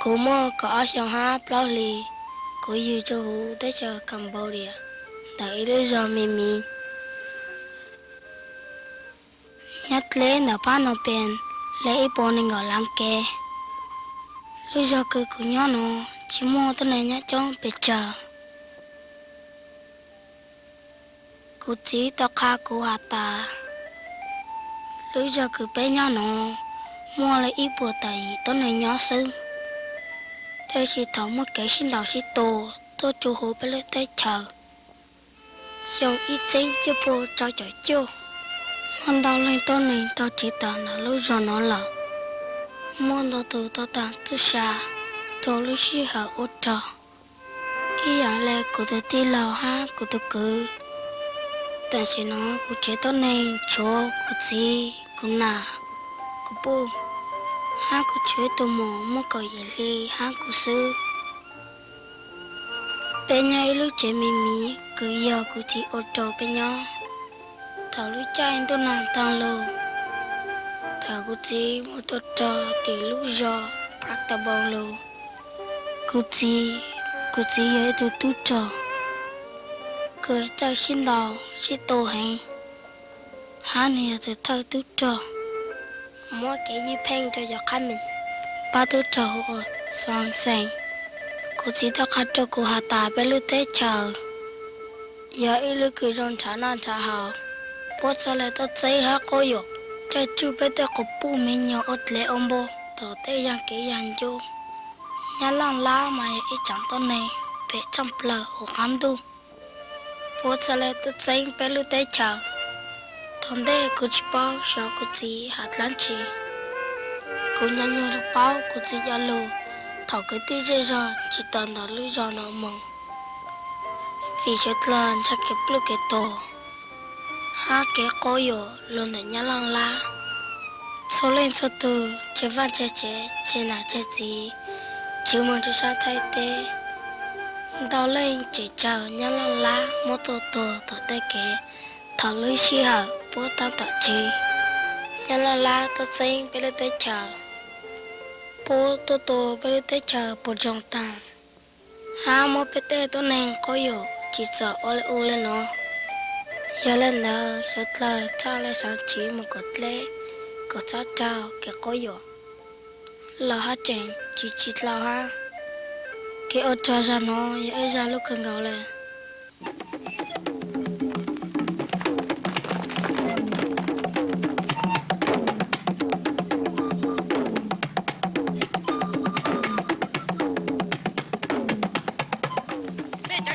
Kuv muaj kaum ob xyoos hab plaub hlis, kuv yug rua huv teb chaws Cambodia ntawm ib lub zog me miv. Nyob dleb ntawm pab Phnom Penh le ib puas nees nkaum laav kev. Lub zog kws kuv nyob nuav tsi muaj tuab neeg nyob coob pes tsawg. Kuv txiv tau qha kuv has tas, lub zog kws peb nyob nuav muaj le ib puas tawm yim tuab neeg nyob xwb, tab sis thaum muaj kev sib ntaus sib tua tuaj tsu huv peb lub teb chaws xyoo ib txheeb cuaj puas rau caum cuaj, muaj ntau leej tuab neeg tau tsiv tawm ntawm lub zog nuav lawm. Muaj ntau tug tau taag txuj sa rua lub sij hawm ua rog, ib yaam le kuv tug tij laug hab kuv tug kwv. Tam sim nuav kuv tsev tuab neeg tshuav kuv txiv, kuv nam, kuv puj, hab kuv tshuav ib tug muam muaj kaum yim hli hab kuv xwb. Peb nyob ib lub tsev me miv kws yog kuv txiv ua rau peb nyob. Thaum lub caij ntuj nag taag lug, thaum kuv txiv mus tua rog tim lub zog Practice Bone lug, kuv txiv, kuv txiv yog ib tug tub rog kws txawj sib ntaus sib tua heev, hab nwg yog tug thawj tub rog muab kev ywj pheej rua cov qhab meem. Pab tub rog hu ua Song Xeem. Kuv txiv tau qha rua kuv has tas peb lub teb chaws yog ib lub kws zoo nrhav noj nrhav haus, puab txhaj le tuaj txeeb hab quab yuam, coj tsuj peb tej quas puj me nyuam ua dlev ua npua tom tej yaaj kev yaaj ncua. Nyab Laaj Lab mas yog ib tsaam tuab neeg phem tshaaj plawg huv qaab ntuj, puab txhaj le tuaj txeeb peb lub teb chaws. Thaum ntej kuv tsi paub xyov kuv txiv has dlaab tsi. Kuv nyav nyuag lug paub kuv txiv cov lug thaum kwv tij zej zog tsiv tawm ntawm lub zog nuav moog, vim suav dlawg nrhav kev pluj kev tuag hab kev quab yuam lug ntawm Nyab Laaj Lab. Txhua leej txhua tug tseg vaaj tseg tsev, tseg nam tseg txiv, tsiv moog rua sab Thaib teb. Ntau leej tseem raug Nyab Laaj Lab muab tuaj tuag tom tej kev thaum lub sij hawm puab taab tom tsiv. Nyab Laaj Lab tuaj txeeb peb lub teb chaws, puab tuaj tua peb lub teb chaws puas tsoog taag, hab muab peb tej tuab neeg quab yuam tsi txawm ua le u le nuav. Yog le ntawd suav dlawg txhaj le saav tsiv moog kom dleb, kom txhob raug kev quab yuam los hab tseem tsiv tsi dlhau hab. Kev ua rog zag nuav yog ib zag lub kawg nkaus le.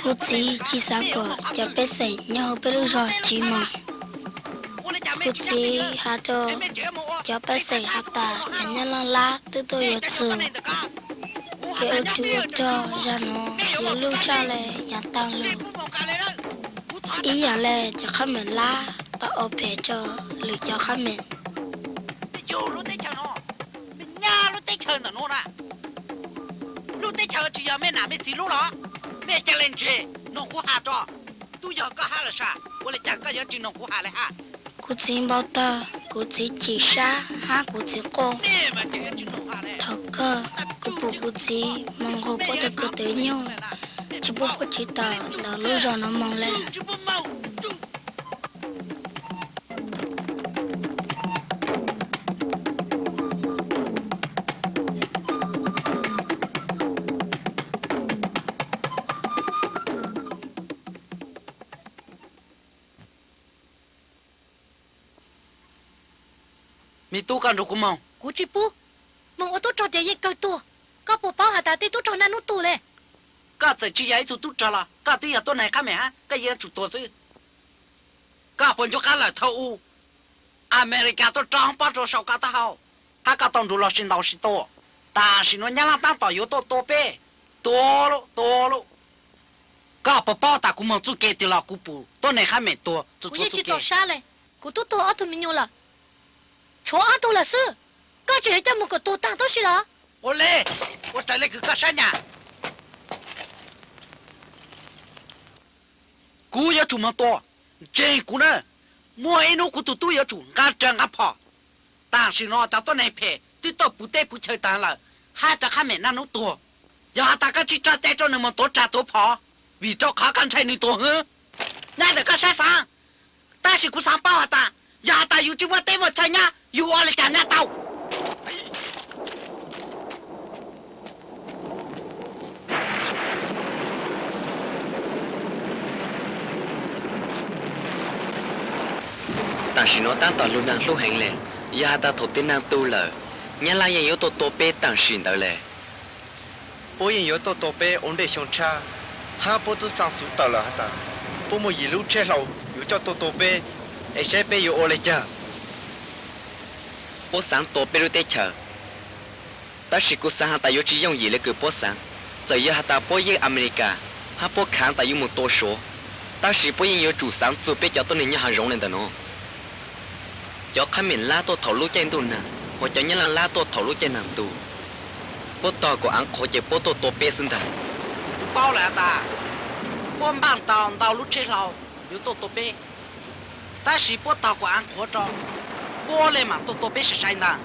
Kuv txiv tsi xaav kom cov pej xeem nyob huv peb lub zog tsiv moog. Kuv txiv has rua cov pej xeem has tas cov Nyab Laaj Lab twb tuaj yuav txug. Kev ua rug ua rog zag nuav yuav luj tshaj le yaav taag lug. Ib yaam le cov qhab meem lab tau ua phem rua lwm cov qhab meem. Yug lub teb chaws no, mej nyab lub teb chaws ntawm nuav na. Lub teb chaws tsis yog mej nam mej txiv lub los? Mej ca le ntseeg noog kuv has tso. Tub yog koj hab los sas, ua le caag koj yuav tsis noog kuv has le hab? Kuv txiv npau tawg, kuv txiv chim sab hab kuv txiv quaj. Thaum kawg kuv pum kuv txiv moog nqug puab tug ko tw nyuj, tsi pub puab tsiv tawm ntawm lub zog nuav moog le. Me tub, koj nrug kuv moog. Kuv tsi pub. Moog ua tub rog tias yeej kawg tuag. Koj puas paub has tas tej tub rog naj nub tuag le? Koj txawm tsi yog ib tug tub rog los koj twb yog tuab neeg qhab meem hab, koj yuav tsum tuag xwb. Koj puas ncu qab lawm thaum u Amelikas tuaj rov hoob pob rau sau koj taub hau, hab koj tau nrug luag sib ntaus sib tua? Tam sim nuav Nyab Laj taab tom yuav tuaj tua peb. Tuag lauj, tuag lauj. Koj puas paub tas kuv moog txuj ke twg los kuv pum tuab neeg qhab meem tuag txhua txhua txuj ke? Kuv tub tuag ob tug me nyuam lawm, tshuav ob tug lawm xwb. Koj tseem yuav coj moog kom tuag taag tub si los? Ua le, ua raws le kws koj sab nyam. Kuv yuav tsum moog tua. Ntseeg kuv na, muaj ib nub kuv tug tub yuav tsum nqa rawg nqa phom. Tam sim no cov tuab neeg phem twb tuaj puv teb puv chaw taag lawm. Hab cov qhab mem naj nub tuag, yog has tas koj tsi tso cai rua nwg moog tuav rag tuav phom, vim rua qhov koj ntshai nwg tuag hwb. Nyaj ntawm koj sab xaav, tab sis kuv xaav paub has tas yog has tas yus tsi muaj teb muaj chaw nyab, yus ua le caag nyab tau? Tam sim nuav tab tom lug naag hlub heev le, yog has tas thaum twg naag tug lawm, nyab laaj yeej yuav tuaj tua peb tam sim ntawd le. Puab yeej yuav tuaj tua peb ua ntej xyoo tshab, hab puab tub xaa xuv tawm lawm has tas puab muaj yim lub tsheb hlau yuav coj tuaj tua peb, es saib peb yuav ua le caag. Puab xaav tua peb lub teb chaws, tab sis kuv xaav has tas yuav tsi yooj yim le kws puab xaav. Txawm yog has tas puab yeej Amelikas, hab puab khaav tas yuav moog tua Suav, tab sis puab yeej yuav tsum xaav txug peb cov tuab neeg nyob hav zoov le ntawm nuav. Cov qhab mem lab tuaj thaum lub caij ntuj naag, hos cov nyab laaj lab tuaj thaum lub caij naag ntuj. Puab tog kuas aav qhuav ces puab tuaj tua peb xwb ntag. Kuv paub lawm has tas puab npaaj tau ntau lub tsheb hlau yuav tuaj tua peb, tab sis puab tog kuas aav qhuav rua, puab le maam tuaj tua peb sai sai ntag.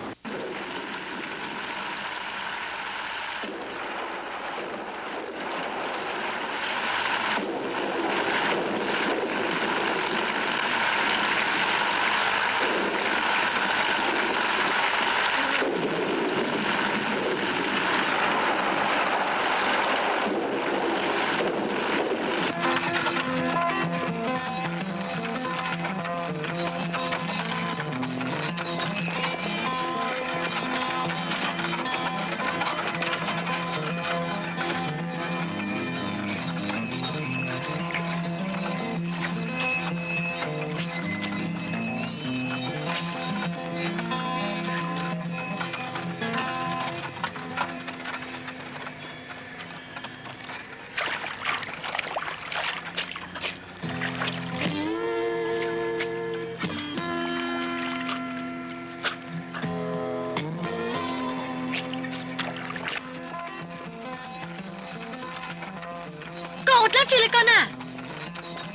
Koj ua dlaab tsi le koj na?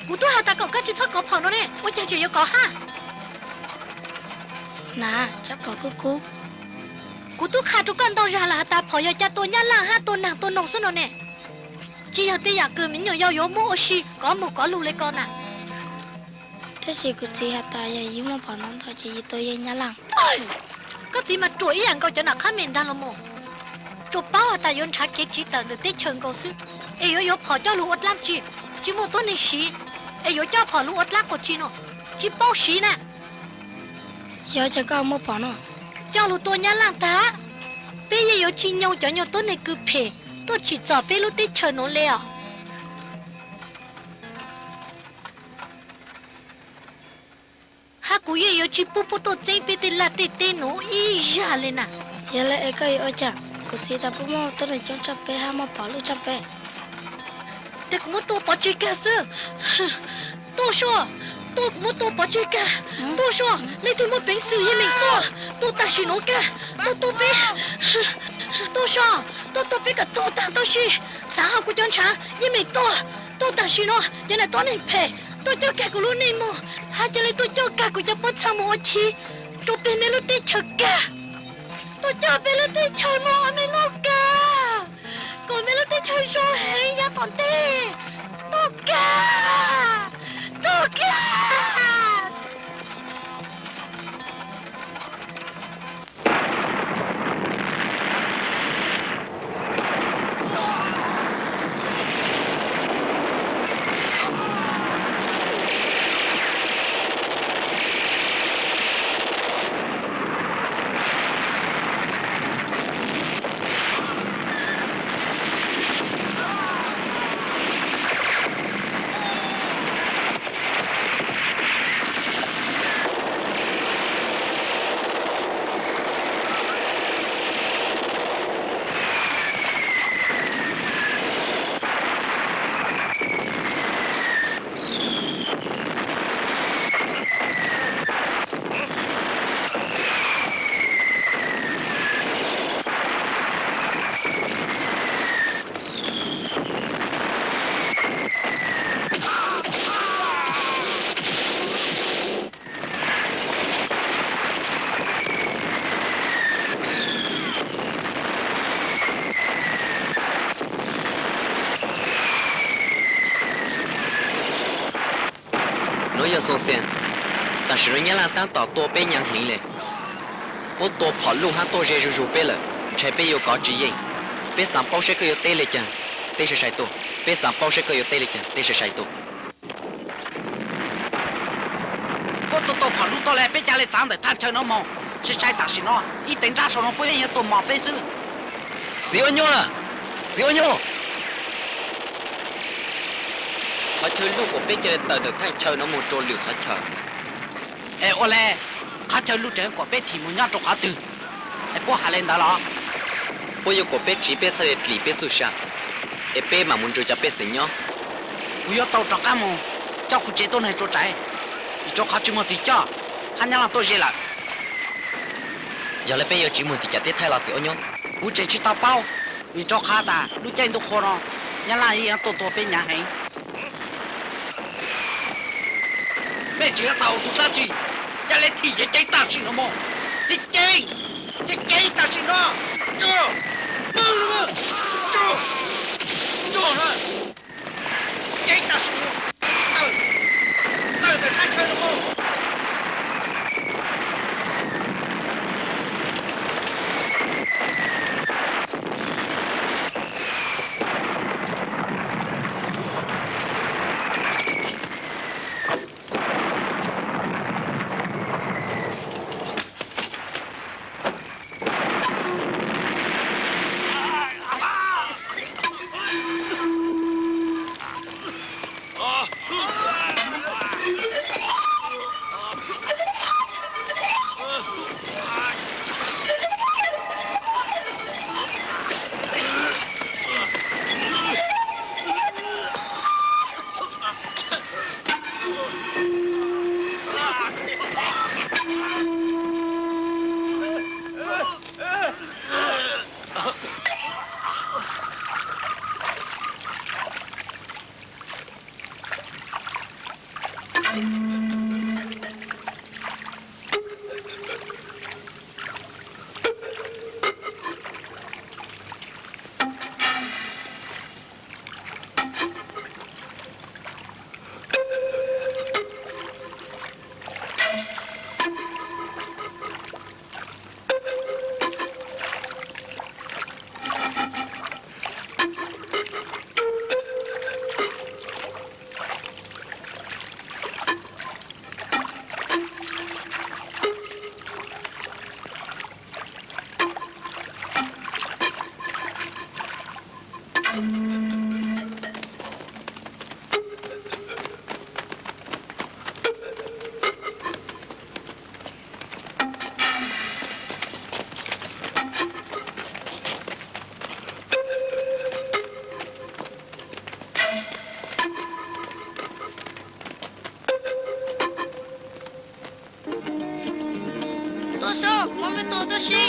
Kuv tub has tas kom koj tsi txhob kov phom no ne, ua caag tseem yuav kov hab? Na, tsaab phom kub kub. Kuv tub qha rua koj ntau zag lawm has tas phom yog ca tua nyab laaj hab tua naag tua noog xwb no ne. Tsi yog tej yaam kws me nyuam yaus yuav muab ua si kov moog kov lug le koj na. Tab sis kuv txiv has tas yog yus muaj phom ntau ntau ces yus tua yeej nyab laaj. Koj txiv mas ruam ib yaam nkaus cov nam qhab mem ntaag los mas. Tsuas paub has tas yuav nrhav kev tsiv tawm ntawm teb chaws nkaus xwb, es yuav yuav phom coj lug ua dlaab tsi? Tsi muaj tuab neeg siv, es yuav coj phom lug ua dlaab quas tsi no? Tsi paub siv na. Yog cas koj muaj phom no? Coj lug tua nyab laaj tag, peb yeej yuav tsi nyoo cov nyuag tuab neeg kws phem tuaj tsim txom peb lub teb chaws nuav le os. Hab kuv yeej yuav tsi pub puab tuaj txeeb peb tej laj tej teb nuav ib zag le na. Yog le es koj yuav ua caag? Kuv txiv tas puab muaj tuab neeg coob tsaaj peb hab muaj phom lwj tsaaj peb. Tes kuv muab tua pov tseg kag xwb. Tuaj sua, tuaj kuv muab tua pov tseg kag. Tuaj sua, leej twg muaj peev xwm yeej meem tuaj, tuaj tam sim nuav kag, tuaj tua peb. Tuaj sua, tuaj tua peb kom tuag tag tau si. Xaav hau kuv cov nrhav yeej meem tuaj, tuaj tam sim nuav. Cov nam tuab neeg phem tuaj coj kag kuv lub neej moog, hab ca le tuaj coj kag kuv cov pob txha moog ua chim rua peg mej lub teb chaws kag. Tuaj coj peg lub teb chaws moog ua mej lub kag, kom mej lub teb chaws zoo heev yav tom ntej. Tuaj kag, tuaj kag. Xoo Xias, tam sim no Nyab Laj tab tom tua peb nyaav heev le. Puab tua phom luj hab tuaj ze zuj zug peb lawm, ntshai peb yuav kov tsis yeej. Peb xaav paub saib koj yuav teb le caag, teb sai sai tuaj. Peb xaav paub saib koj yuav teb le caag, teb sai sai tuaj. Puab tua tau phom luj tuaj le, peb ca le txav ntawm thaj chaw no moog. Sai sai tam sim no ib teev nrab sau no puab yeej yuav tuaj mos peb xwb. Txiv Ua Nyuj, Txiv Ua Nyuj, qhov chaw luj kuas peb ca le tawm ntawm thaj chaw no moog rua lwm qhov chaw. Es ua le, qhov chaw luj tseem kuas peb thim moog nyob rua qhov twg? Es puab has le ntawd los? Puab yuav kuas peb tsiv peb txhaj le dlim peb txuj sa, es peb maam mus nrug cov pej xeem nyob. Kuv yuav tau rov qaab moog coj kuv tsev tuab neeg rua rais, vim rua qhov tsis muaj twg coj, hab Nyab Laj tuaj ze lawm. Yog le peb yuav tsiv moog tim cav teb thaij los Txiv Ua Nyuj? Kuv tseem tsis tau paub, vim rua qhov tas lub caij ntuj qhua no Nyab Laj yeej tuaj tua peb nyaav heev. Mej tseem yuav tau tus dlaab tsi? Ca le thim ceev ceev tam sim no moog. Ceev ceev, ceev ceev tam sim no. Ceev tam sim no, tawm, tawm ntawm thaj chaw no moog. Tuaj so, kuv muaj mej tuaj tuaj si.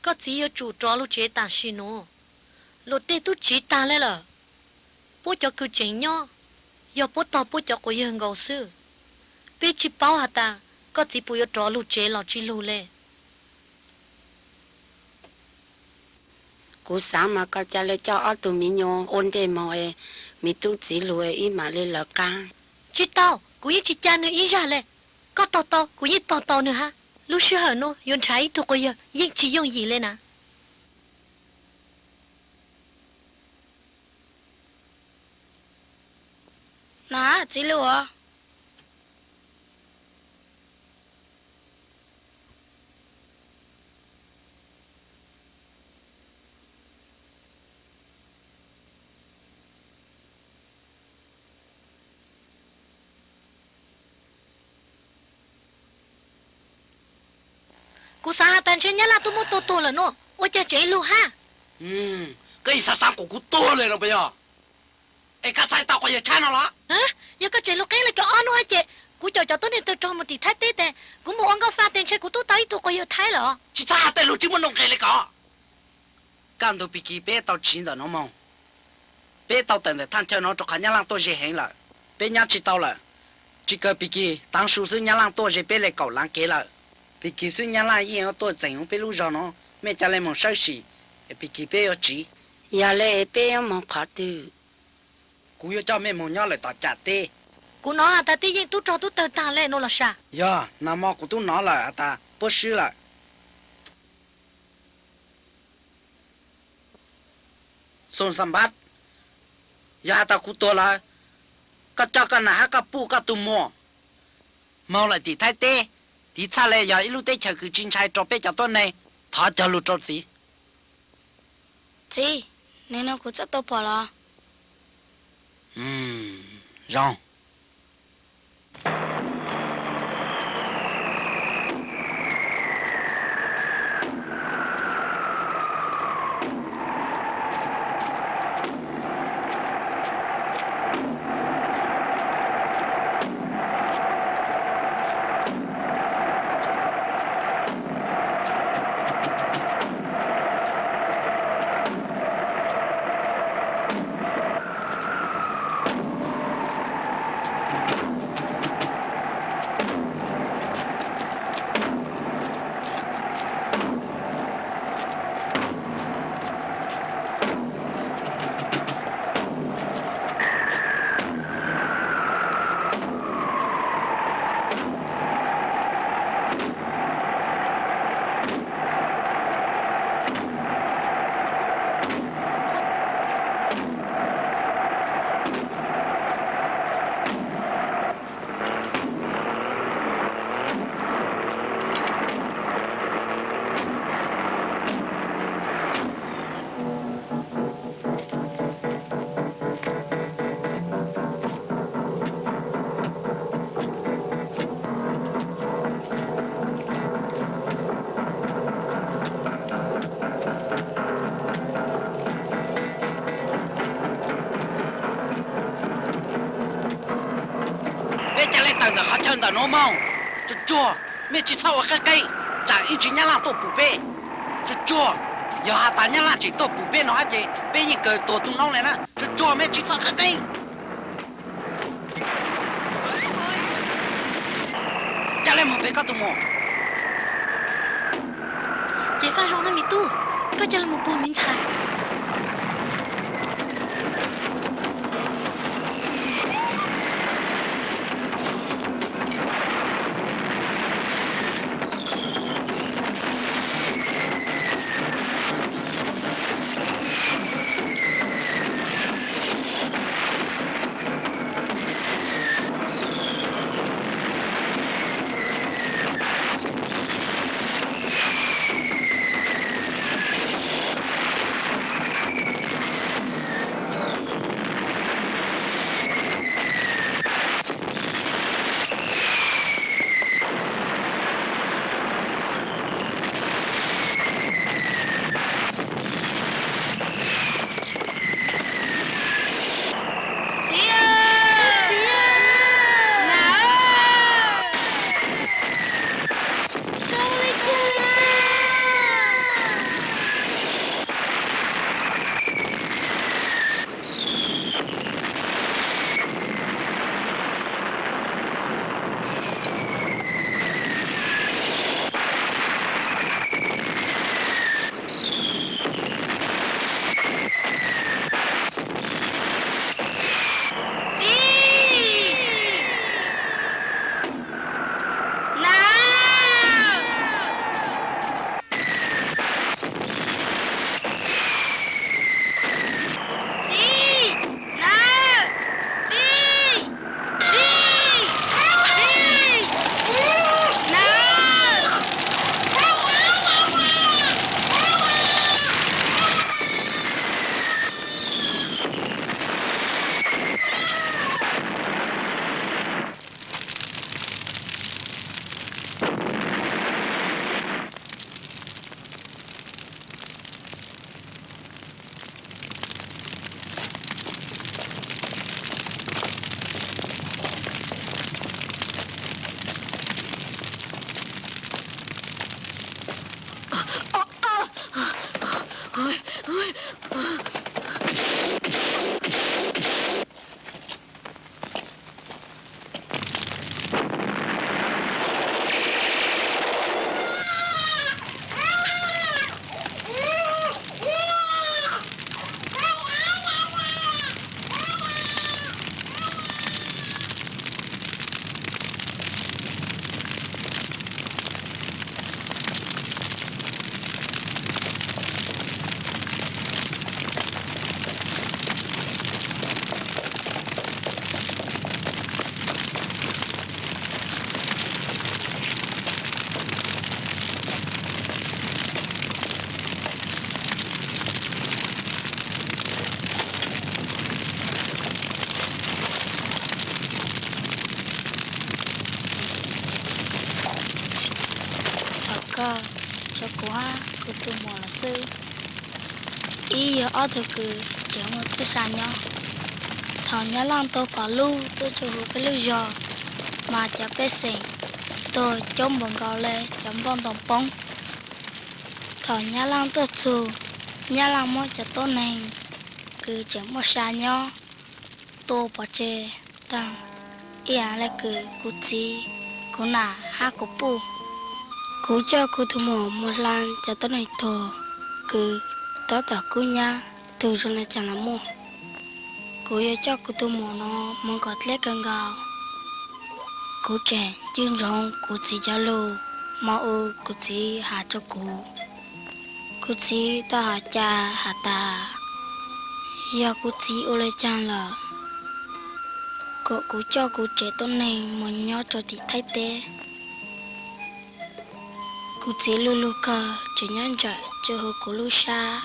Koj txiv yuav tsum rov lug tsev tam sim nuav. Luam tej tub tsiv taag le lawm. Puab cov kws tseem nyob, yog puab tog puab cov quas yawg nkaus xwb. Peb tsis paub has tas koj txiv puas yuav rov lug tsev los tsis lug le. Kuv xaav mas koj ca le coj ob tug miv nyuas ua ntej moog es miv tub txiv lug ib mam le lawv qaab. Tsis tau, kuv yeej tsis ca nwg ib zag le. Koj tog tau, kuv yeej tog tau nwg hab. Lub sij hawm nuav yuav nrhav ib tug quas yawg yeej tsis yooj yim le na. Na, txiv lus os. Kuv xav has tas ntshe Nyab Laj twb muab tua tuag lawm no, ua cas tseem lug hab? Koj yeej xav xav kom kuv tuag li no puas yog? Es koj txhais tau qhov yawg tshab no los? Yog koj tseem lug qeeb li ko ob hnub hab ces kuv caum cov tuab neeg tawg rog mus tim Thaib teb tes kuv mus ua nkauj fa tes ntshe kuv tub tau ib tug quas yawg Thaib lawm. Tsis txhob has tej lus tsis muaj nuj nqis li ko. Kaj ntug Pis Kis peb tau tsiv ntawm no moog. Peb tau tawm ntawm thaj chaw no rau qhov Nyab Laj tuaj ze heev lawm, peb nyab tsis tau lawm. Tsis kawg Pis Kis, taav su xwb Nyab Laj tuaj ze peb le kaum laav kev lawm. Pis Kis xwb Nyab Laj yeej yuav tuaj txeem hauv peb lub zog no. Mej ca le moog sawb sim, Pis Kis peb yuav tsiv. Yog le peb yuav moog qhov twg? Kuv yuav coj mej moog nyob lawm tom cam teb. Kuv nov has tas Tij Yeej tub rog tub tawg taag le no los sav? Yog, nag mo kuv tub nov lawm has tas puab swb lawm. Xoo Xa Npab, yog has tas kuv tuag lawm, koj coj koj nam hab koj puj koj tug muam moog lawm tim Thaib teb, tiv txhaj le yog ib lub teb chaws kws tsis ntshai rau peb cov tuab neeg. Thov cog lus rau txiv. Txiv, nws nug kuv txoj tua phom los? Zoo. Peb ca le tawm ntawm qhov chaw ntawm nuav moog. Tsuag tsuag, mej tsis txhob ua qeeb qeeb, tsam ib ntsis Nyab Laj tuaj pum peb. Tsuag tsuag, yog has tas Nyab Laj tseem tuaj pum peb no hab ces peb yeej kawg tuag tu noob le na. Tsuag tsuag, mej tsis txhob qeeb qeeb. Ca le moog pem koj tug muam. Ces faj zoo na me tub, koj ca le moog puag miv ntxhais. hab kuv tug muam lawm xwb. Ib yog ob tug kws tseem muaj txuj sa nyob. Thaum Nyab Laj tau pom lub tuaj txug huv peb lub zog, mas cov pej xeem tuag coob npaum nkaus le cov nplooj ntoos poob. Thaum Nyab Laj tuaj txug, Nyab Laj muab cov tuab neeg kws tseem muaj sa nyob tua pov tseg taag, ib yam le kws kuv txiv, kuv nam hab kuv puj. Kuv coj kuv tug muam moog hla cov tuab neeg tuag kws tab tom kub nyab tug zoo le caag los muaj. Kuv yuav coj kuv tug muam no moog kom dleb kawg nkaus. Kuv tseem ntxub ntsoov kuv txiv cov lug, moog ua kuv txiv has rua kuv. Kuv txiv tau has cas has tas, yog kuv txiv ua le caag lawm, kom kuv coj kuv tsev tuab neeg moog nyob rua tim Thaib teb. Kuv txiv lug lug kawg tseem nyob ntsam txug huv kuv lub sab.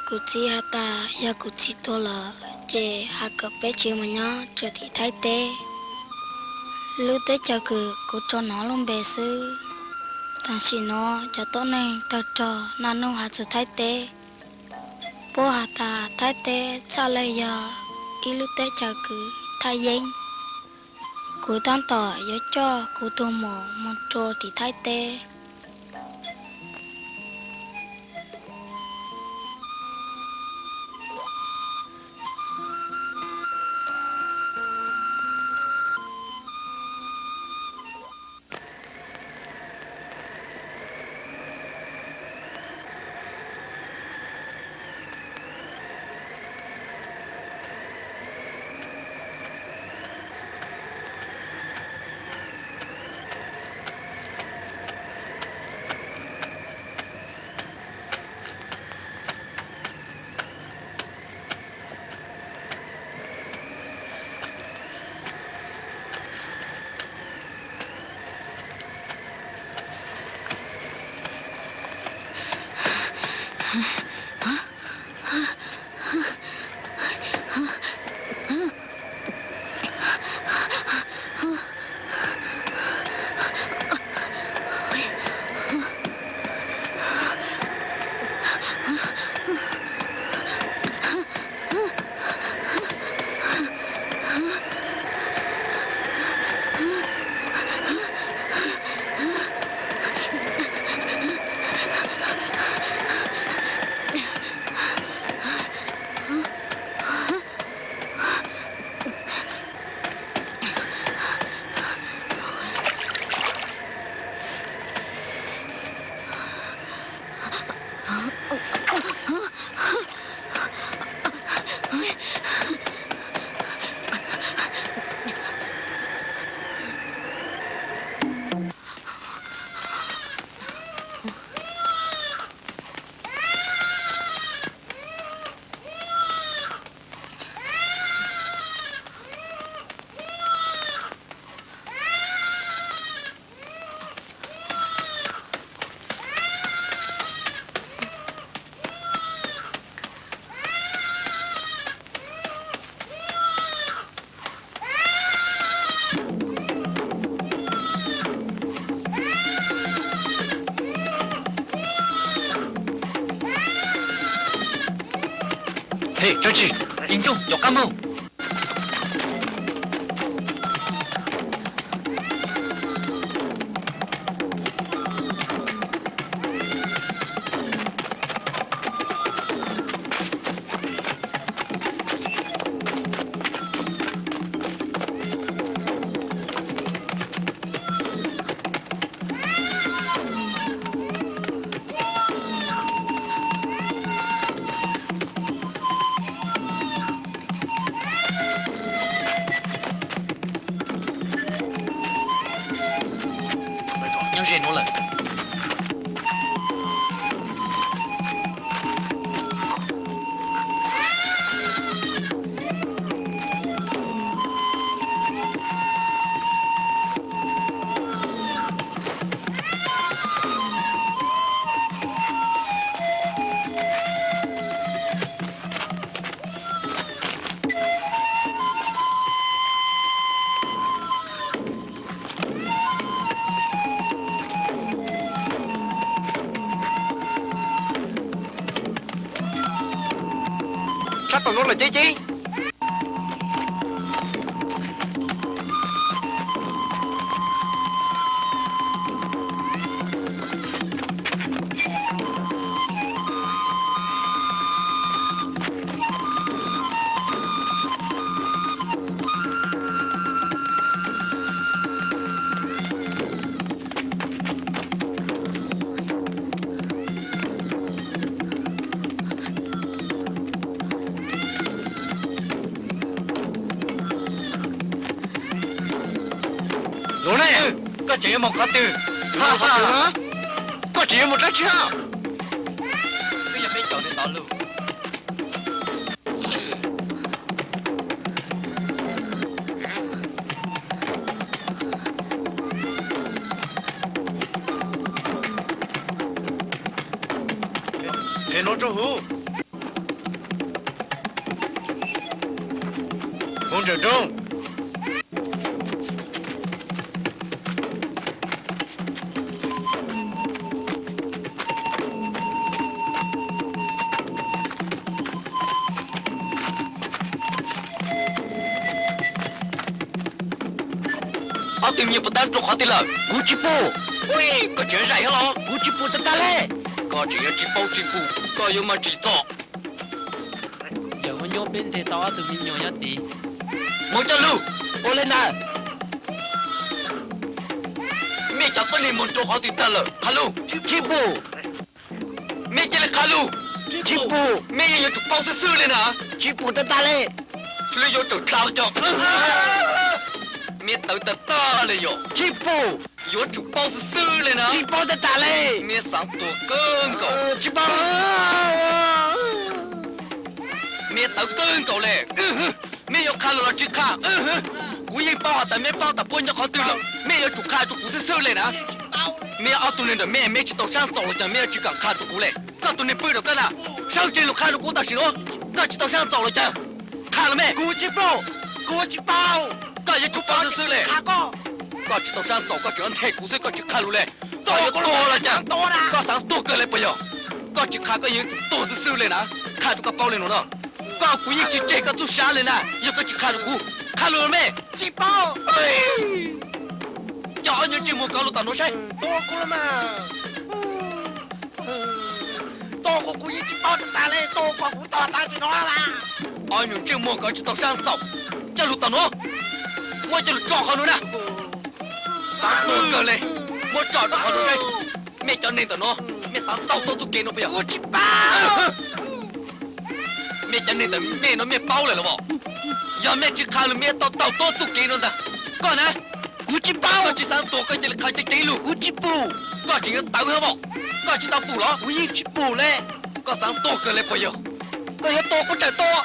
Kuv txiv has tas yog kuv txiv tuag lawm ces has kom peb tsev moog nyob rua tim Thaib teb. Lub teb chaws kws kuv rua nov lub npe xwb. Tam sim nuav cov tuab neeg tawg rog naj nub has txug Thaib teb. Puab has tas Thaib teb txhaj le yog ib lub teb chaws kws thaj yeeb. Kuv taab tom yuav coj kuv tug muam moog rua tim Thaib teb. Hej, Tsawg Tsi, Ceeb Tooj, caum qab moog. Nyob ze nuav lawm. Tom no lawm ces ces. Los ne, koj tseem yuav mus qhov twg? Koj tseem yuav mus dab tsi hab? Twb yog peb caum nws tau lus. Qhia no rau huv. Hauv nrawm roob. Ob tug me nyuam puas tau rau qhov twg lawm? Kuv tsis pum. Ui, koj tseem zais thiab los? Kuv tsis pum tag tag li. Koj tseem yuav tsis paub tsis pum, koj yuav mag tsis txog. Yawm ua nyuaj peb nthe tau ob tug me nyuam nyob tid. Mus coj lug. Ua li ntawd. Mej cov tuab neeg mus rau qhov twg tag lawm, qha lug. Tsis pum. Mej cia li qha lug. Tsis pum. Mej yeej yuav tsum paub xwb xwb li na. Tsis pum tag tag li. Lub yuav tsum dha los cov. Mej tawv tag tag li yom. Tsis pum. Yuav tsum paub xwb xwb li na. Tsis paub tag tag li. Mej xav tuag kawg nkaus. Tsis paub. Mej tawv kawg nkaus li. Mej yuav qha lug los tsis qha? Kuv yeej paub has tas mej paub tas puab nyob qhov twg lawm, mej yuav tsum qha rau kuv xwb xwb li na. Mej ob tug neeg ntawm mej, mej tsis tau sab ntxaum los cas mej yuav tsis kam qha rau kuv li? Koj tus neeg pw rau koj na, sawv tsees lug qha rau kuv tam sim nuav. Koj tsis tau sab ntxaum los cas? Qha los mej. Kuv tsis paub, kuv tsis paub. Koj yuav tsum paub xwb xwb li. Koj tsis tau sab ntxaum, koj tseem nthe kuv xwb, koj tsis qha lug li. Koj yuav tuag los cas? Koj xav tuag kawg li puas yog? Koj tsis qha koj yeej yuav tsum tuag xwb xwb li na. Qha rau koj paub li no no, koj kuv yeej tsis tseg koj txuj sab li na, yog koj tsis qha rau kuv. Qha lug los mej. Tsis paub. Coj ob nyuag ntsej muag koj lug tom nuav saib. Tua kuv, kuv yeej tsis paub tag tag li, tua kom kuv tuag tag tsis no. Ob nyuag ntsej muag koj tsis tau sab ntxaum, coj lug tom nuav. Muab coj lug tso qhov nuav na. Xav tuag kawg li, muab tso rau qhov nuav saib. Mej cov neeg ntawm nuav, mej xav tau tuab txuj kev nuav puas yog? Mej cov neeg ntawm mej nuav mej paub lawm los as? Yog mej tsis qha lug mej tau tau tuab txuj kev nuav ntag. Koj na, kuv tsis paub. Koj tsis xav tuag koj cia li qha ceev ceev lug. Kuv tsis pum. Koj tseem yuav tawv hab as? Koj tsis tau pum los? Kuv yeej tsis pum li. Koj xav tuag kawg li puas yog? Koj yuav tua kuv tsawm tua.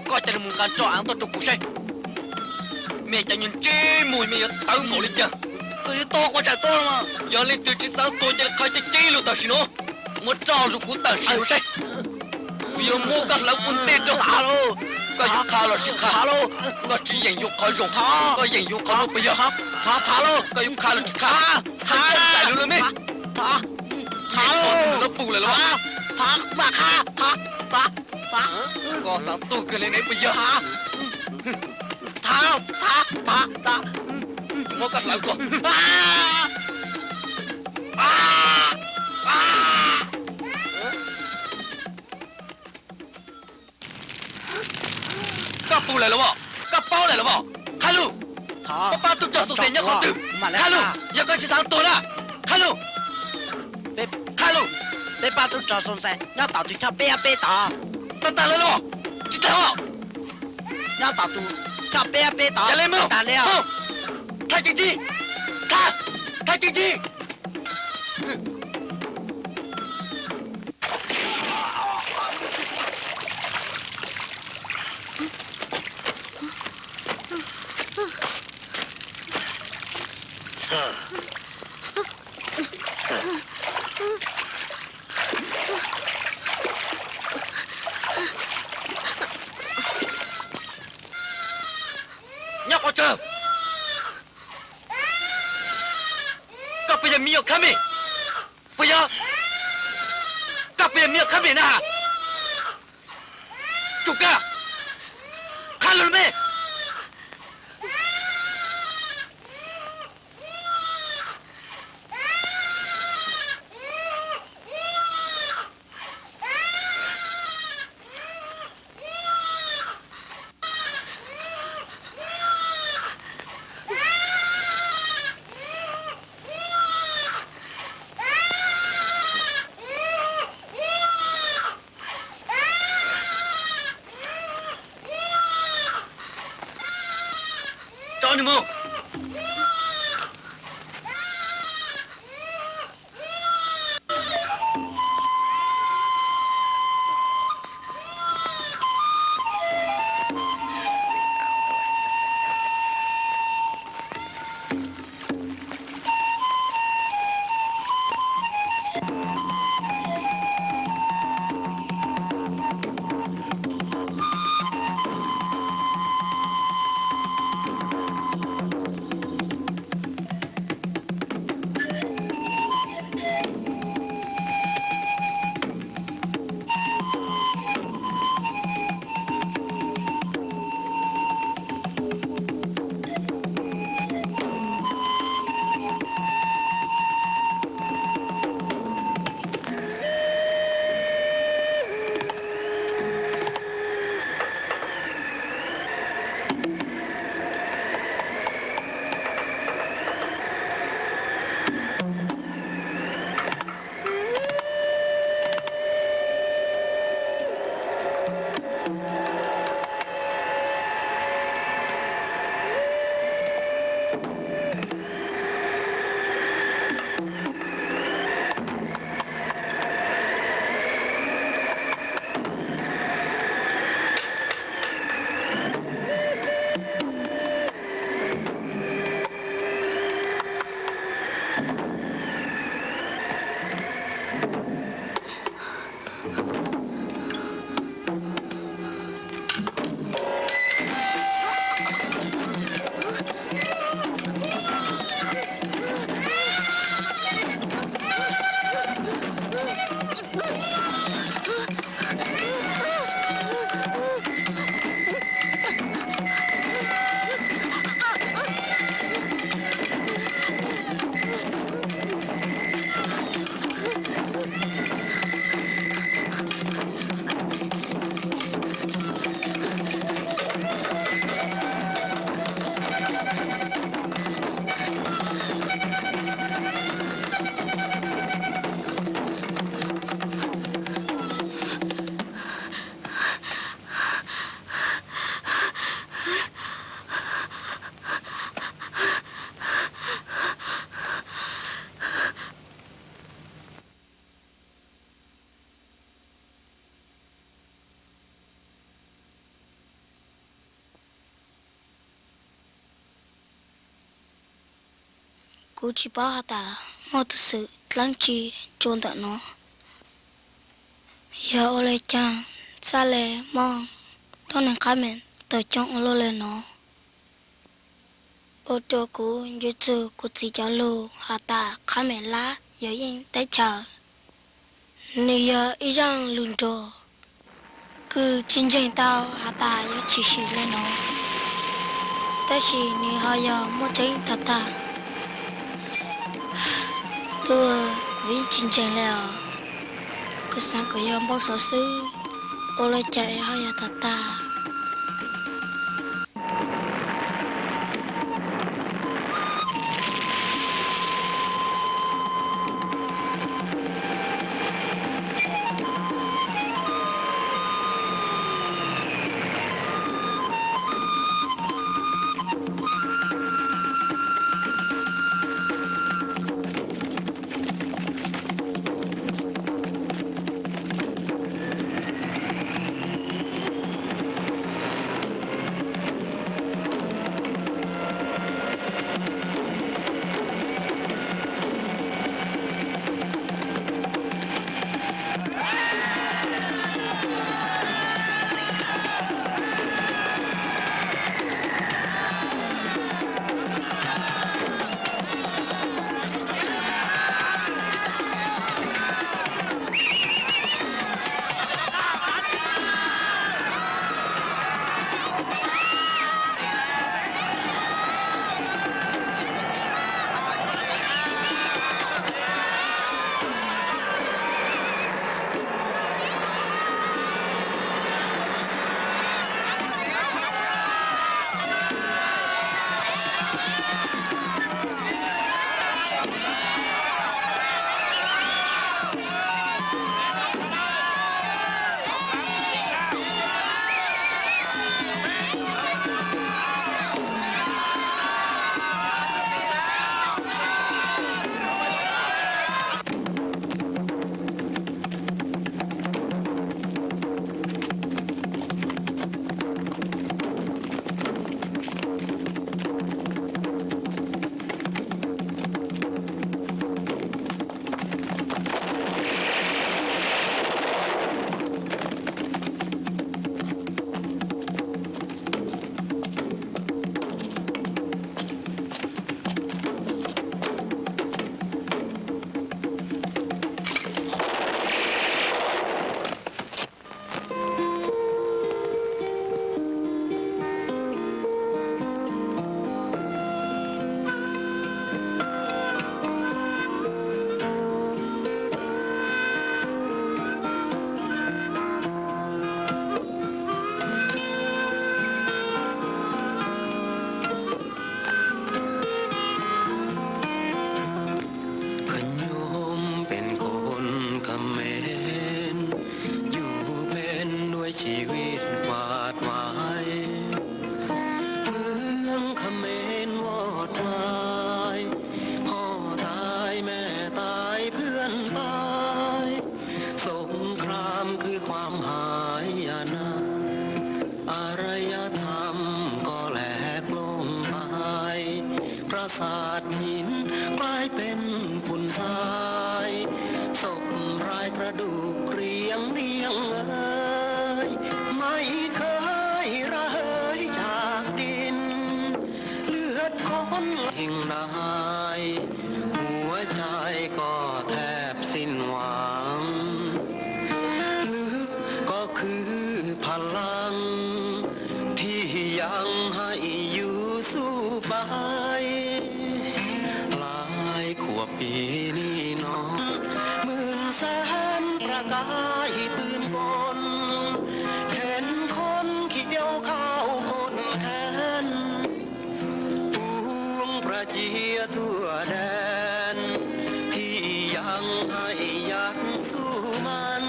Koj cia li mus nqa roj av tuaj rau kuv saib. Mej cov nyuag ntsej muag mej yuav tawv npaum li cas? Koj yuav tua kuv tsawm tua. Yog leej twg tsis xav tuag cia li qha ceev ceev lug tam sim nuav. Muab roj lug kuv tam sim nuav saib. Kuv yuav muab koj hlawv ua ntej rau. Koj yuav qha los tsis qha? Koj tsis yeem yuav qhov zoo, koj yeem yuav qhov nuav puas yog? Koj yuav qha los tsis qha? Hab coj txais lug lawm mej. Mej qhov twg lawm los pum lawm los? Koj xav tuag kawg li ne puas yog? Muab koj hlawv dlua. Koj pum lawm los as? Koj paub lawm los as? Qha lug. Pab pab tub rog Xoo Xais nyob qhov twg? Qha lug, yog koj tsis xav tuag na. Qha lug. Qha lug. Peb pab tub rog Xoo Xais nyob tom tus choj peb ob peb tod. Tag tag lawm los? Tsis tag os. Nyob tom tus choj peb ob peb tod. Yog li mus, mus. Qha ceev tsij. Qha, qha ceev tsij. Nyob qhov twg? Koj puas yog me nyuam khab mem? Puas yog? Koj puas yog me nyuam khab mem na? Tsoom Kab, qha lawm me. Tso nws mus. Kuv tsis paub has tas muaj tus xwm dlaab tsi tsua ntawm no. Yog ua le caag txhaj le muaj tuab neeg qhab mem tau coob ua luaj le no, ua rua kuv ncu txug kuv txiv cov lug has tas qhab mem lab yog yeej teb chaws. Nwg yog ib zaaj lug nruag kws tsis ntseeg tau has tas yuav tshwm sim le no, tab sis nwg ho yog muaj tseeb tag tag. Ntuj, kuv yeej tsis ntseeg le os. Kuv xaav kuas yog npau suav xwb, ua le caag es ho yog tag tag. สาดหินกลายเป็นฝุ่นทราย ศพรายกระดูกเรียงเรียงเอ่ย ไม่เคยระเหยจากดิน เลือดคนเพียงนาย หัวใจก็แทบสิ้นหวัง ลึกก็คือพลัง ที่ยังให้อยู่สู้ไป หลายขวบปีนี้หนอ หมื่นแสนประกายปืนกล เข็นคนเคี้ยวข้าวคนแค้น ปวงประเจียทั่วแดน ที่ยังให้ยันสู้มัน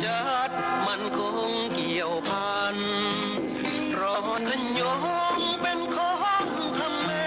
จัดมันคงเกี่ยวพัน เพราะขยงเป็นของคำแม่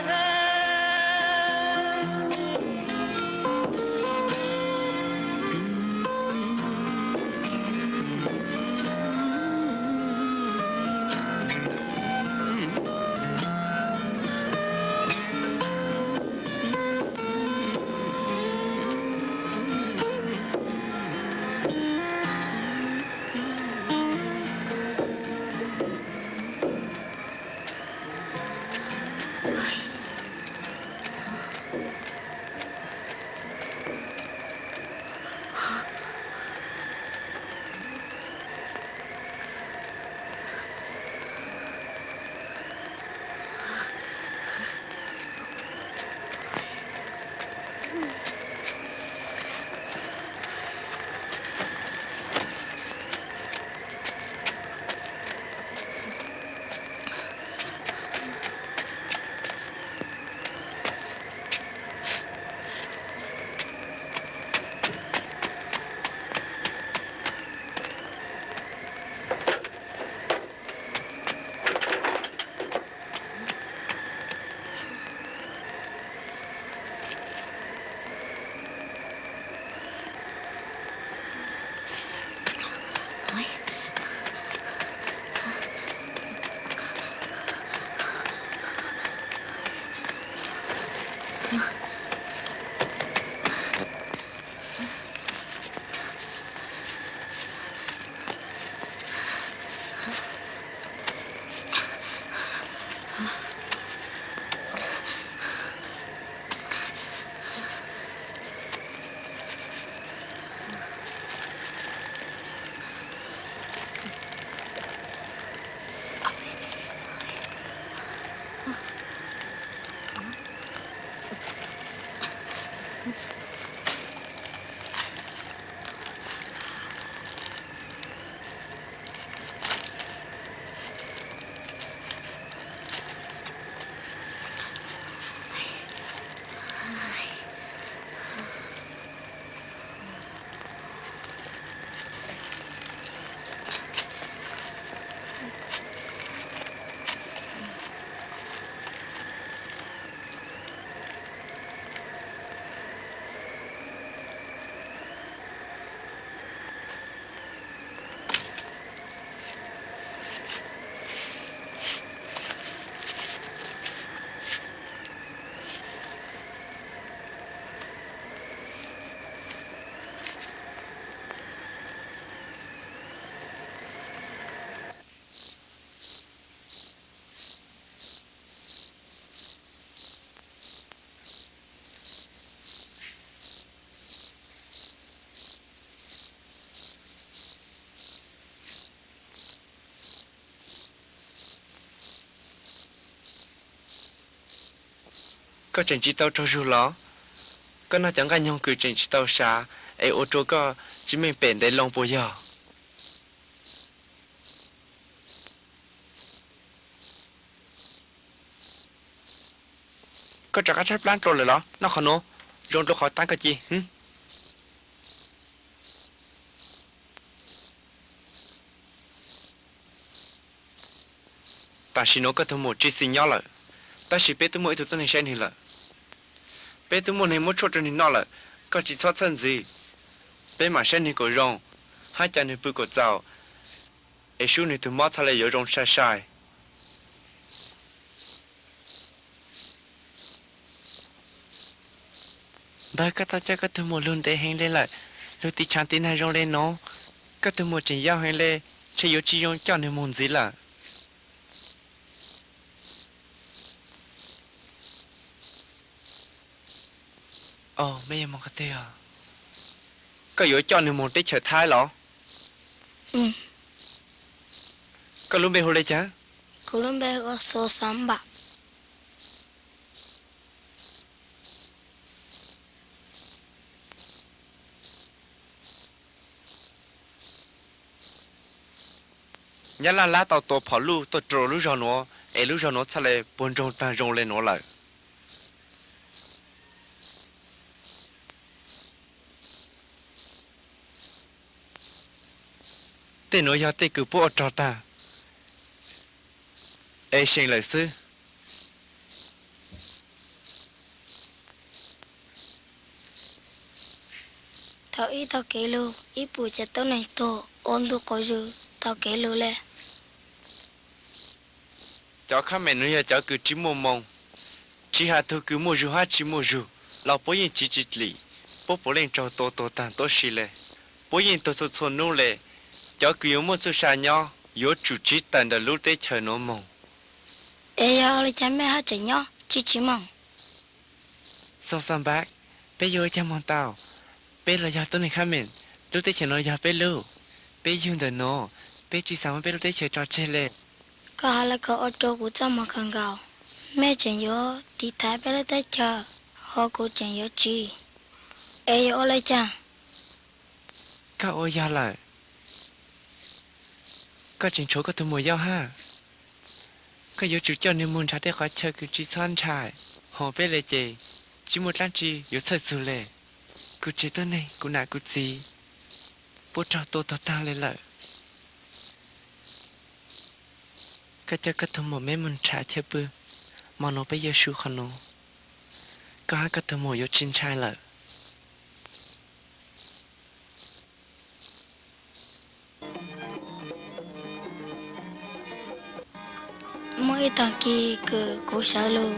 Koj tseem tsis tau raug zug los? Koj noj cov nqaij nyoog kws tseem tsis tau sav es ua rua koj tsis meej pem ntev loo puas yog? Koj rov qab tshaib plab dlua lawm los? Noj qhov nuav zoo dlua qhov taab koj ci. Tam sim nuav koj tug muam tsis xis nyob lawm, tab sis peb twb muaj ib tug tuab neeg saib nwg lawm. Peb twb muaj neeg muab tshuaj rau nwg noj lawm, koj tsis txhob txhawj ntxiv. Peb mam saib nwg kom zoo, hab ca nwg pw kom txaus, es sub nwg tug mob txhaj le yuav zoo sai sai. Npawg, koj tau coj koj tus muam lug ntev heev le lawm, lug tiv tshaav tiv naag zoo le nuav, koj tus muam tseem yau heev le, ntshe yuav tsi zoo coj nwg moog ntxiv lawm. Os, mej yuav moog qhov twg os? Koj yuav coj nwg moog teb chaws Thaib los? Koj lub npe hu le caag? Kuv lub npe hu ua Xo Xav Npam. Nyab Laj Lab tau tua phom luj tuaj rau lub zog nuav, es lub zog nuav txhaj le puag ntsoog taag zoo le nuav lawm. Tej nuav yog tej kws puab ua rog taag, es seem lawm xwb. Thaum ib taug kev lug, ib puas cov tuab neeg tuag ua ntu quas zug taug kev lug le. Cov khaab meem nuav yog cov kws tsi muaj moo, tsi has tug kws muaj zug hab tsi muaj zug los puab yeej tsiv tsi dlim. Puab puav leej raug tua tuag taag tuab si le. Puab yeej tuag txhua txhua nub le. Cov kws yuav muaj txuj sa nyob yuav tsum tsiv tawm ntawm lub teb chaws nuav moog. Es yog ua le caag mej haj tseem nyob tsi tsiv moog? Xoo Xav Npam, peb yuav ua caag moog tau? Peb los yog tuab neeg khaab meem, lub teb chaws nuav yog peb lub. Peb yug ntawm nuav, peb tsi xaav muab peb lub teb chaws tso tseg le. Koj has le kawg ua rau kuv txaj muag kawg nkaus. Mej tseem yuav tiv thaiv peb lub teb chaws, ho kuv tseem yuav tsiv, es yuav ua le caag? Koj ua yog lawm, koj tseem tshuav koj tug muam yau hab. Koj yuav tsum coj nwg moog nrhav tej qhov chaw kws tsi txhob ntshai. Ho peb le ces tsi muaj dlaab tsi yuav txhawj txug le. Kuv tsev tuab neeg, kuv nam kuv txiv puab raug tua tuag taag le lawm. Koj coj koj tug muam meb moog nrhav chaw pw, mo nuav peb yuav su qhov nuav, koj hab koj tug muam yuav tsi ntshai lawm. Muaj ib taag kis kws kuv sawv lug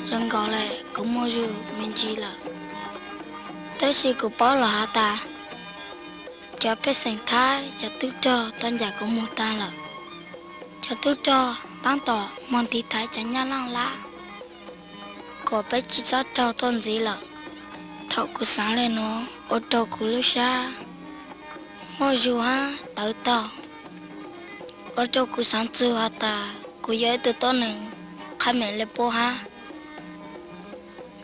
zoo nkaus le kuv muaj zug me ntsis lawm, tab sis kuv paub los has tas cov pej xeem Thaib cov tub rog tau ncaim kuv moog taag lawm. Cov tub rog taab tom moog tiv thaiv cov Nyab Laj Lab kom peb tsi txhob raug tuaj ntxiv lawm. Thaum kuv xaav le nuav ua rau kuv lub sab muaj zug hab tawv taug, ua rau kuv xaav txug has tas kuv yog ib tug tuab neeg khaab meem le puab hab.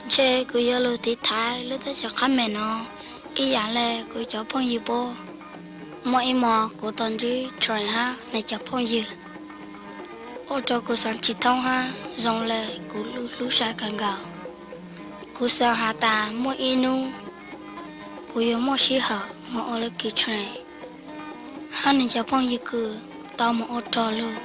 Ntshe kuv yuav lug tiv thaiv lub teb chaws khaab meem nuav ib yaam le kuv cov phooj ywg puab. Muaj ib mo kuv tau ntsib Train hab nwg cov phooj ywg, ua rau kuv xaav tsi thoob hab zoo le kuv lub hlub sai kawg nkaus. Kuv xaav has tas muaj ib nub kuv yuav muaj sij hawm moog ua le kws Train hab nwg cov phooj ywg kws tau moog ua rog lug.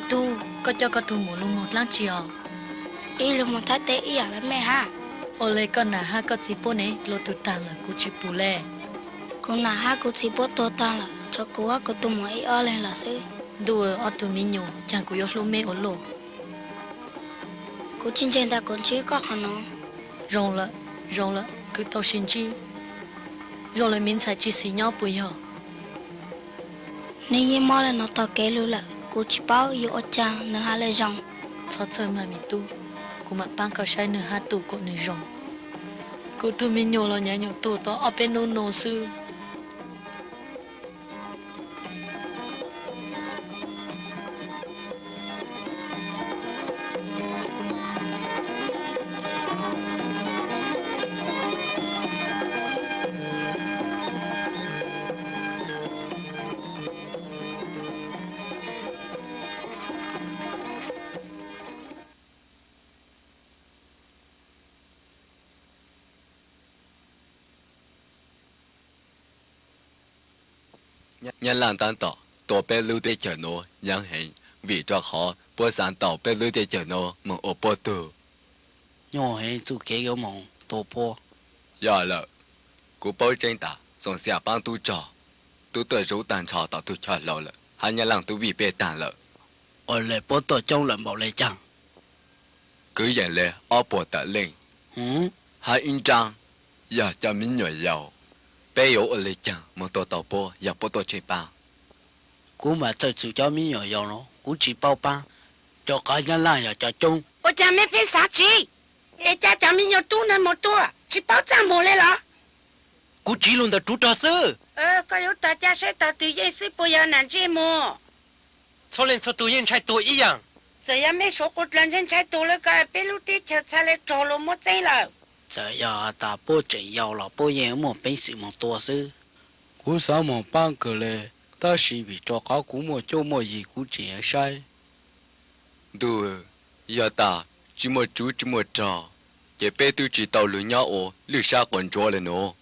Tub, koj coj koj tus muam lub moog dlaab tsi os? Ib lub moog thab teb ib yaam le mej hab. Ua le koj nam hab koj txiv puab ne, dlua tug taag lawm kuv tsi pum le. Kuv nam hab kuv txiv puab tuag taag lawm, tshuav kuv hab kuv tus muam ib ob leeg lawm xwb. Ntuj, ob tug mi nyuam, caag kuv yuav hlub mej ua luaj. Kuv tsi ntseeg tas kuv ntsib koj qhov nuav. Zoo lawm, zoo lawm, kuv tau sib ntsib. Zoo le mi ntxhais tsi xis nyob puas yog? Nws yeej mob le nuav taug kev lug lawm, kuv tsis paub yuav ua caag nws ha le zoo. Txhob txhawj maj me tub, kuv mam paab koj saib nws hab tu kom nws zoo. Kuv tug me nyuam los nyuam qhuav tuag tau ob peb nub nua xwb. Nyab Laj taab tom tua peb lub teb chaws nuav nyaav heev, vim rua qhov puab xaav tau peb lub teb chaws nuav moog ua puab tug. Nyuaj heev txuj kev yuav moog tua puab. Yog lawm, kuv paub tseeb tas Xoom Xiam paab tub rog, tub tuaj zub taag nrho tom tug chaw hlau lawm, hab Nyab Laj tub vij peb taag lawm. Ua le puab tuaj coob lawm npaum le caag? Kwv yees le ob puas tawm leej, hab ib nraab yog cov mi nyuam yaus. Peb yuav ua le caag moog tua tau puab yog puab tuaj tsheej paab? Kuv mam txhawj txug cov mi nyuam yaus no, kuv tsi paub paab, rua qhov Nyab Laj yog cov coob. Ua caag mej pheej xaav tsiv, es ca cov mi nyuam tub ntawd moog tua, tsi paub txaj muag le los? Kuv tsiv lug ntawm ruv rog xwb. Koj yuav tog ca saib tog twg yeej xwb puas yog nam ntsej muag? Txhua leej txhua tug yeej ntshai tuag ib yaam. Txawm yog mej suav quas dlawg ntshai ntshai tuag le koj, peb lub teb chaws txha le raug luas muab txeeb lawm. Txawm yog has tas puab tseem yau los puab yeej muaj peev xwm moog tua xwb. Kuv xaav moog paab kawg le, tab sis vim rua qhov kuv muaj cuab muaj yig kuv tseem yuav saib. Ntuj, yog tas tsi muaj ruv tsi muaj rog, ces peb twb tsi tau lug nyob ua lwj sab quas ntsuav le nuav.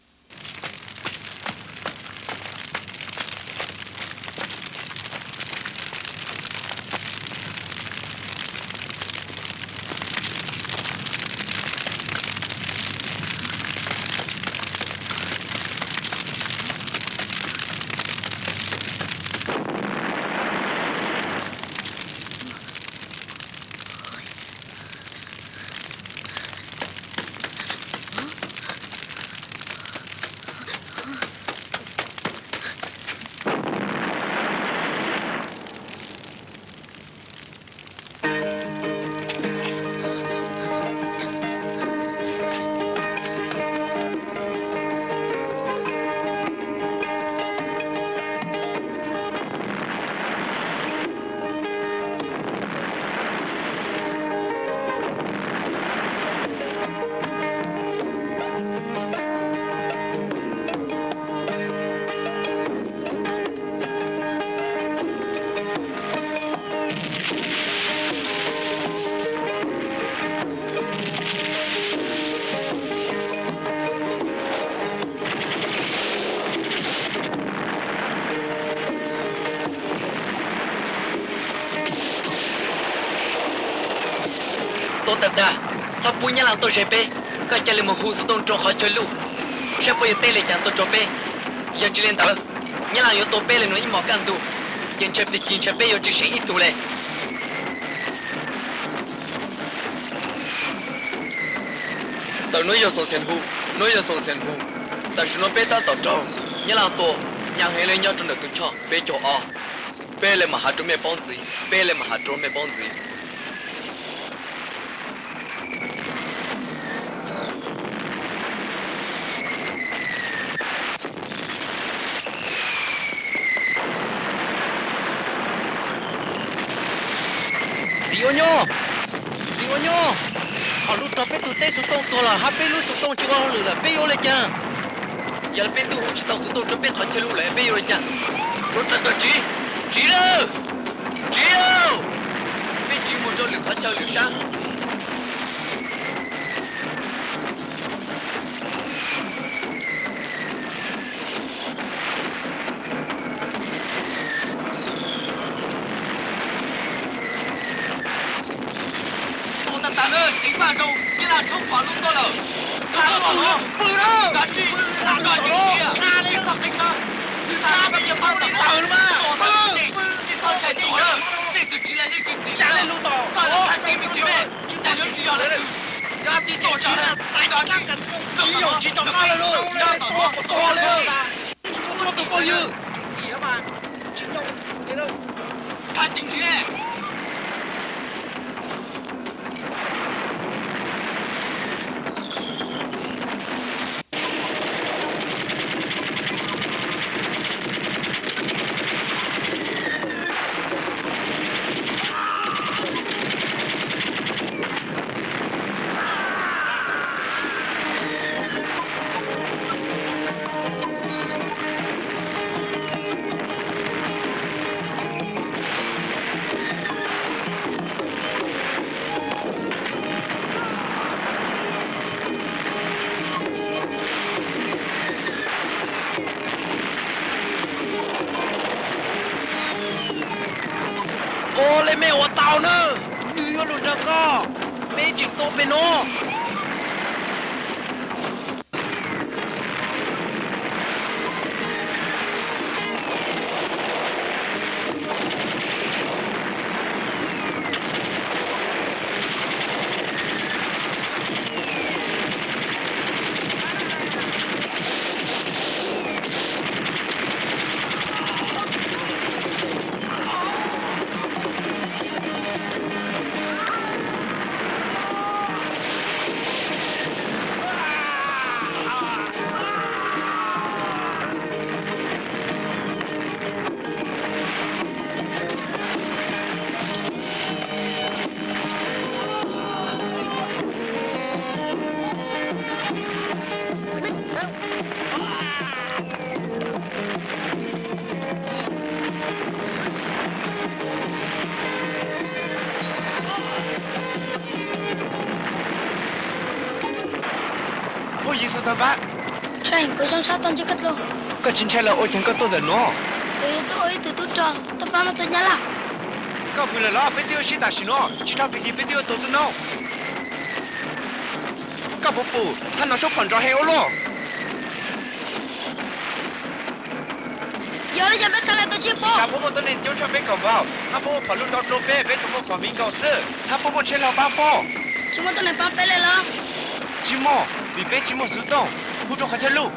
Tuag tag dag, txhob pub Nyab Laj tuaj ze peb. Koj ca le moog hu xov tooj rua qhov chaw luj, saib puab yuav teb le caag tuaj rua peb. Yog tsi le ntawd, Nyab Laj yuav tua peb le nuav ib mos kaj ntug, ces ntshai plig kig ntshai peb yuav tsi seem ib tug le. Ntawm nuav yog Xoom Xias Hu, nuav yog Xoom Xias Hu. Tam sim nuav peb tab tom raug Nyab Laj tua, nyaav heev le nyob rua ntawm tug choj peb caug ob. Peb le maam has rua mej paub ntxiv, peb le maam has rua mej paub ntxiv. Txiv ua nyob, txiv ua nyob, hom lub rog peb tug teb xuv tooj tuag lawm hab peb lub xuv tooj tsi ua hauj lwm lawm, peb yuav ua le caag? Yog le peb tub hu tsi tau xuv tooj rua peb qhov chaw luj lawm peb yuav ua le caag? Suav dlawg kawg tsiv, tsiv lawm, tsiv lawm, peb tsiv moog rua lwm qhov chaw lwm sab. Ceev faj zoo, yog lam tshoob phom lub tuaj lawm. Txhob tu yuav tsum pw na. Koj tsis, koj tsis, tsis txog qeeb sab, tsis txog qeeb sab, tsis txog qeeb sab, tsis txog tshais tuag na. Tej tus tsis leej tsis txiv, cas li lub tom koj los thaij tib me ntsis me, cas yuav tsis yog lawv. Yog tib tuaj tsis, koj tsis, tsis yog tsis txog koj lawm lauj, yog tom no tuag lawm. Txhob tus phooj ywg. Thaij tib ntsis. Ua li mej ua tau na, nws yuav lug nrog koj, peb tseem tuaj pem no. Phooj ywg Xab Xab Npab, kuv zoo tshaj tau ntsib koj dlua. Koj tsis ntshai los ua caag koj tuaj ntawm nuav? Kuv yuav tuaj ua ib tug tub rog tuaj paab mej tug nyab laj. Koj vwm lawm los? Peb twb yuav sib tam sim no, tsis tau pig kig peb twb yuav tuag tub noob. Koj puas pum hab no sub phom nrov heev ua luaj. Yog li cas peb txhad le tus tsib puab? Puab muaj tuab neeg coob tshaj peb kaum npaug, hab puab muaj phom luj ntau dlua peb, peb tsuas muaj phom viv nkaus xwb, hab puab muaj tsheb laug paab puab. Tsis muaj tuab neeg paab peb le los? Tsis muaj, vim peb tsis muaj xuv tooj hu rua qhov chaw luj,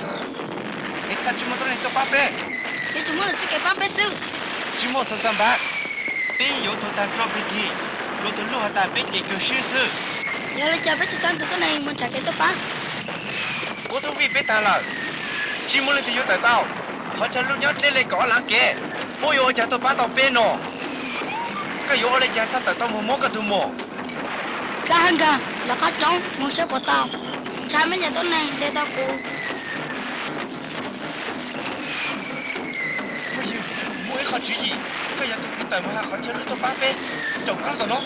es txhad tsis muaj tuab neeg tuaj paab peb. Yuav tsum muaj lwm txuj kev paab peb xwb. Tsis muaj Xab Xab Npab, peb yuav tuag tag rua pig kig, luag tug luj has tas peb ces kawg swb xwb. Yog li cas peb tsis xav tus tuab neeg moog nrhav kev tuaj paab? Puab tub vij peb tag lawm, tsis muaj leej twg yuav tawm tau. Qhov chaw luj nyob dleb le kaum ob laav kev, puab yuav ua caag tuaj paab tau peb no? Koj yuav ua le caag txhad tawm tau moog muab koj tug muam? Dlhau hab nkaag, lawv qab roob moog saib puas tau, ntshaw meb cov tuab neeg ntes tau kuv. Phooj ywg, muaj ib qho tswv yim, koj yog tug kws tawm moog has qhov chaw luj tuaj paab peb, caum koj lub tom no.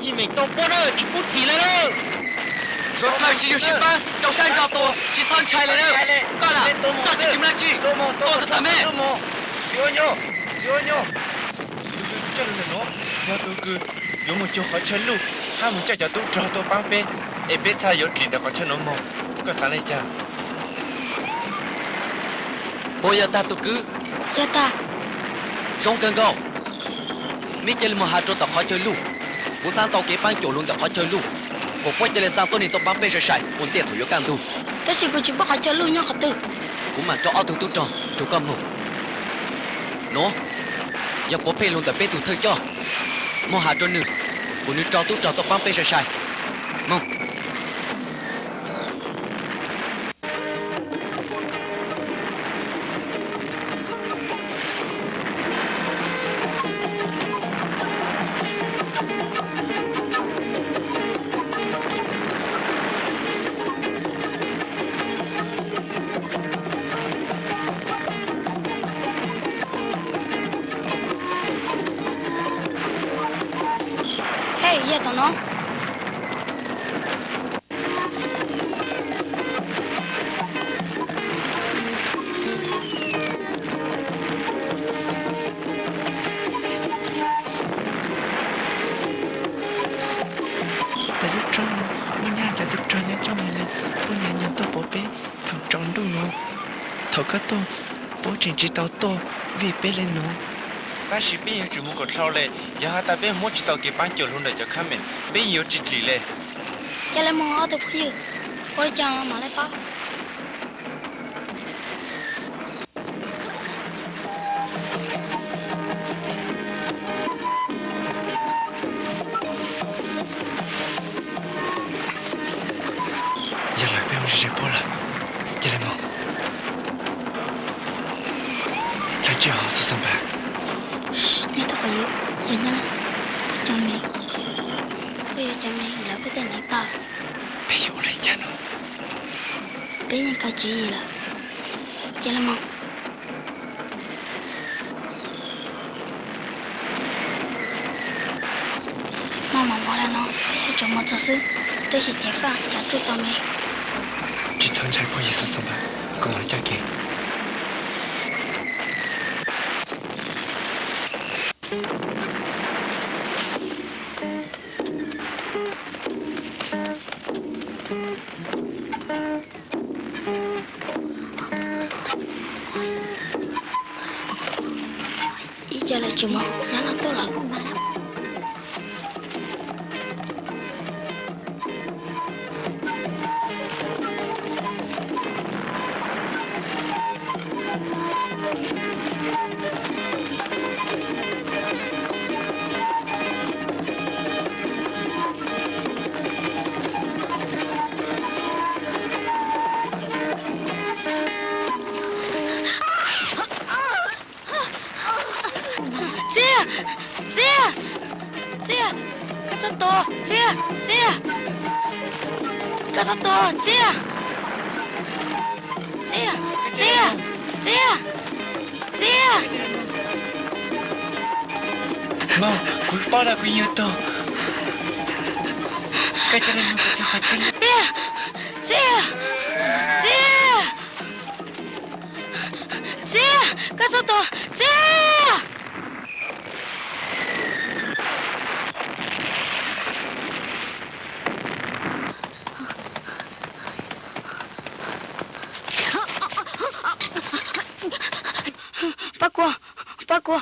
Ib meem tau puab na, tsis pub thim le na. Zoo dlawg sib yug sib paab, rau sab ntso tua, tsis txhob ntshai le na. Koj na, koj tsis tsim dlaab tsi, tua tag mej. Txiv ua nyuj, txiv ua nyuj. Tus kws kuv coj lug ntawm nuav yog tus kws yuav moog cuag qhov chaw luj hab moog coj cov tub rog tuaj paab peb, es peb txhad yuav dlim ntawm qhov chaw nuav moog. Koj xaav le caag? Puas yog tag tug kws? Yog tag. Zoo kawg nkaus. Meb cia li moog has rua tom qhov chaw luj. Kuv xaav tau kev paab caum lug ntawm qhov chaw luj, kuas puab cia li xaa tuab neeg tuaj paab peb sai sai ua ntej thaum yuav kaj ntug. Tab sis kuv tsis paub qhov chaw luj nyob qhov twg. Kuv maam rau ob tug tub rog rug koj moog. Nuav, yog puav pheej lug ntawm peb tug thawj coj, moog has rua nwg, kuas nwg rau tub rog tuaj paab peb sai sai. Moog. Hej, yog tom no. Thaum koj tuaj, puab tseem tsis tau tuaj vij peb le nuav. Tab sis peb yuav tsum mus kom dlhau le, yog has tas peb muab tsis tau kev paab cuam lug ntawm cov khab mem, peb yuav tsis dlim le. Ca le moog ob tug phooj ywg, ua le caag mam le paub. Yog lawm peb mus ze puab lawm, ca le moog. Tsaam tsi hov Xoo Xas Npas? Nyob tau qhov ywg, yog Nyab Laj, puab cov me, puab yuav cov me lawv peb tej neev tawg. Peb yuav ua le caag no? Peb yeej kaw tswv yim lawm, ca le moog. Maj mam mus le no, peb yuav tsum mus txog xwb, tab sis ceev faj cov tsuj tau me. Tsis txhob ntshai phooj ywg Xoo Xas Npas, kuv mam le caj kev. Ib co lawv tsis mus, Nyab Laj tuaj lawm. Txiaj! Txiaj! Txiaj! Koj txhob tuag! Txiaj! Txiaj! Koj txhob tuag! Txiaj! Txiaj! Txiaj! Txiaj! Txiaj! Mog, kuv paub lawm kuv yuav tuag. Koj ca le mog, kuv txhob qhov twg. Txiaj! Txiaj! Txiaj! Txiaj! Koj txhob tuag! Txiaj! Pab kuv, pab kuv.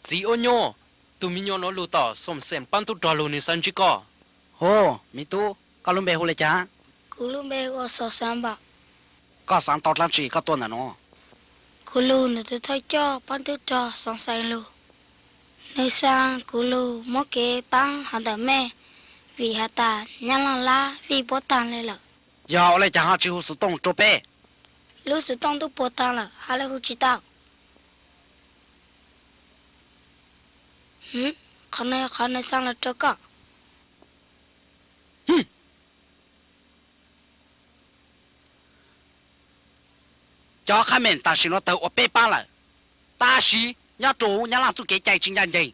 Txiv Ua Nyuj, tus me nyuam nuav lug tom Xoo Xas Npas tub rog lug, nwg xaav ntsib koj. Hov, me tub, koj lub npe hu le caag? Kuv lub npe ua Xoo Xas Npas. Koj xaav tau dlaab tsi koj tuaj ntawm nuav? Kuv lug ntawm tus thawj coj paab tub rog Xoo Xas Npas lug. Nwg xaa kuv lug muab kev paab hov ntawm mej, vim has tas Nyab Laj lab vij puab taag le lawm. Yog ua le caag ho tsis hu xuv tooj rua peb? Lub xuv tooj tub puag taag lawm, hab le hu tsis tau. Qhov no, qhov nwg xaa lug rua koj. Cov khab mem tam sim nuav tawg ua peb paab lawm, tab sis nyob rua huv Nyab Laj txuj kev cai tsis ncaj nceeg.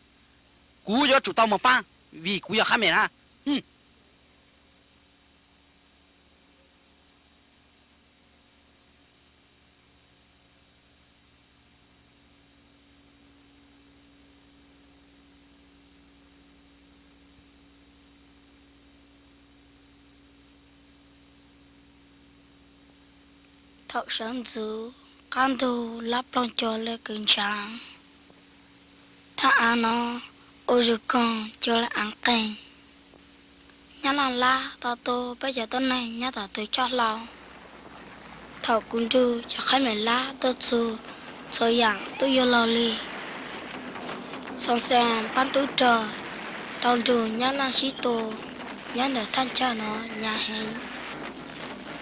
Kuv yuav tsum tau moog paab, vim kuv yog khab mem na. Thaum sawv ntxuv, qaab ntug lab ploog cuag le kws ntshaav. Thaaj aav no ua zug koog cuag le aav qeeg. Nyab Laj lab tau tu peb cov tuab neeg nyob tom tug choj hlau. Thaum kuv nrug cov qhaib mem lab tuaj txug, txhua yaam tub yuav laug li. Xoo Xas Npas tub rog tau nrug Nyab Laj sib tua nyob ntawm thaaj chaw no hnyav heev.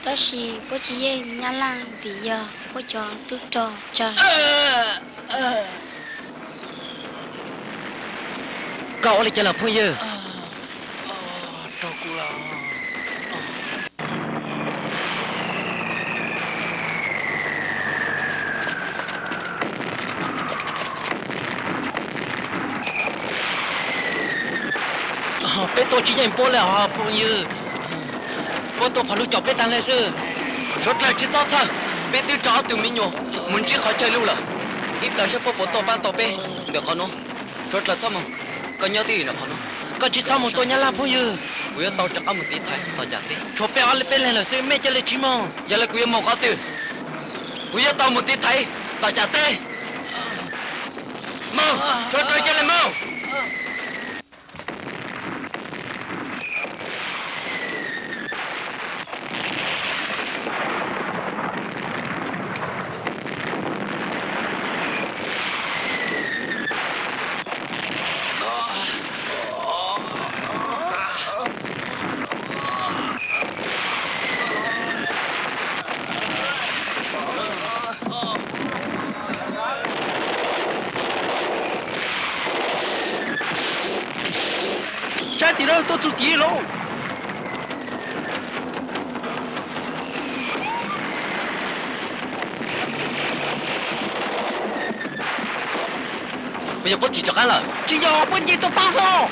Tab sis puab tsis yeej Nyab Laj vim yog puab cov tub rog tsawg. Koj ua li cas lawm phooj ywg? Peb tua tsis yeej puab le os phooj ywg. Puab tua phom lug caum peb taag le xwb. Suav dlawg tsis txhob txhawj, peb twb tso ob tug me nyuam mus ntsib qhov chaw luj lawm. Ib pliag saib puab puas tuaj pab tau peb ntawm qhov nuav. Suav dlawg txhob moog, koj nyob twj ywm ntawm qhov nuav. Koj tsis txhob moog tua nyab laj phooj ywg. Kuv yuav tau rov qab mus tiv thaiv tom cam teb. Tshuav peb ob peb leeg lawm xwb, mej ca le tsis moog. Yog le kuv yuav moog qhov twg? Kuv yuav tau mus tiv thaiv tom cam teb. Moog, suav dlawg ca le moog. Saib tim lawm, tuaj txug tim lawm. Puas yog puab thim rov qab lawm? Tsis yog, puab nce tuaj pab xwb.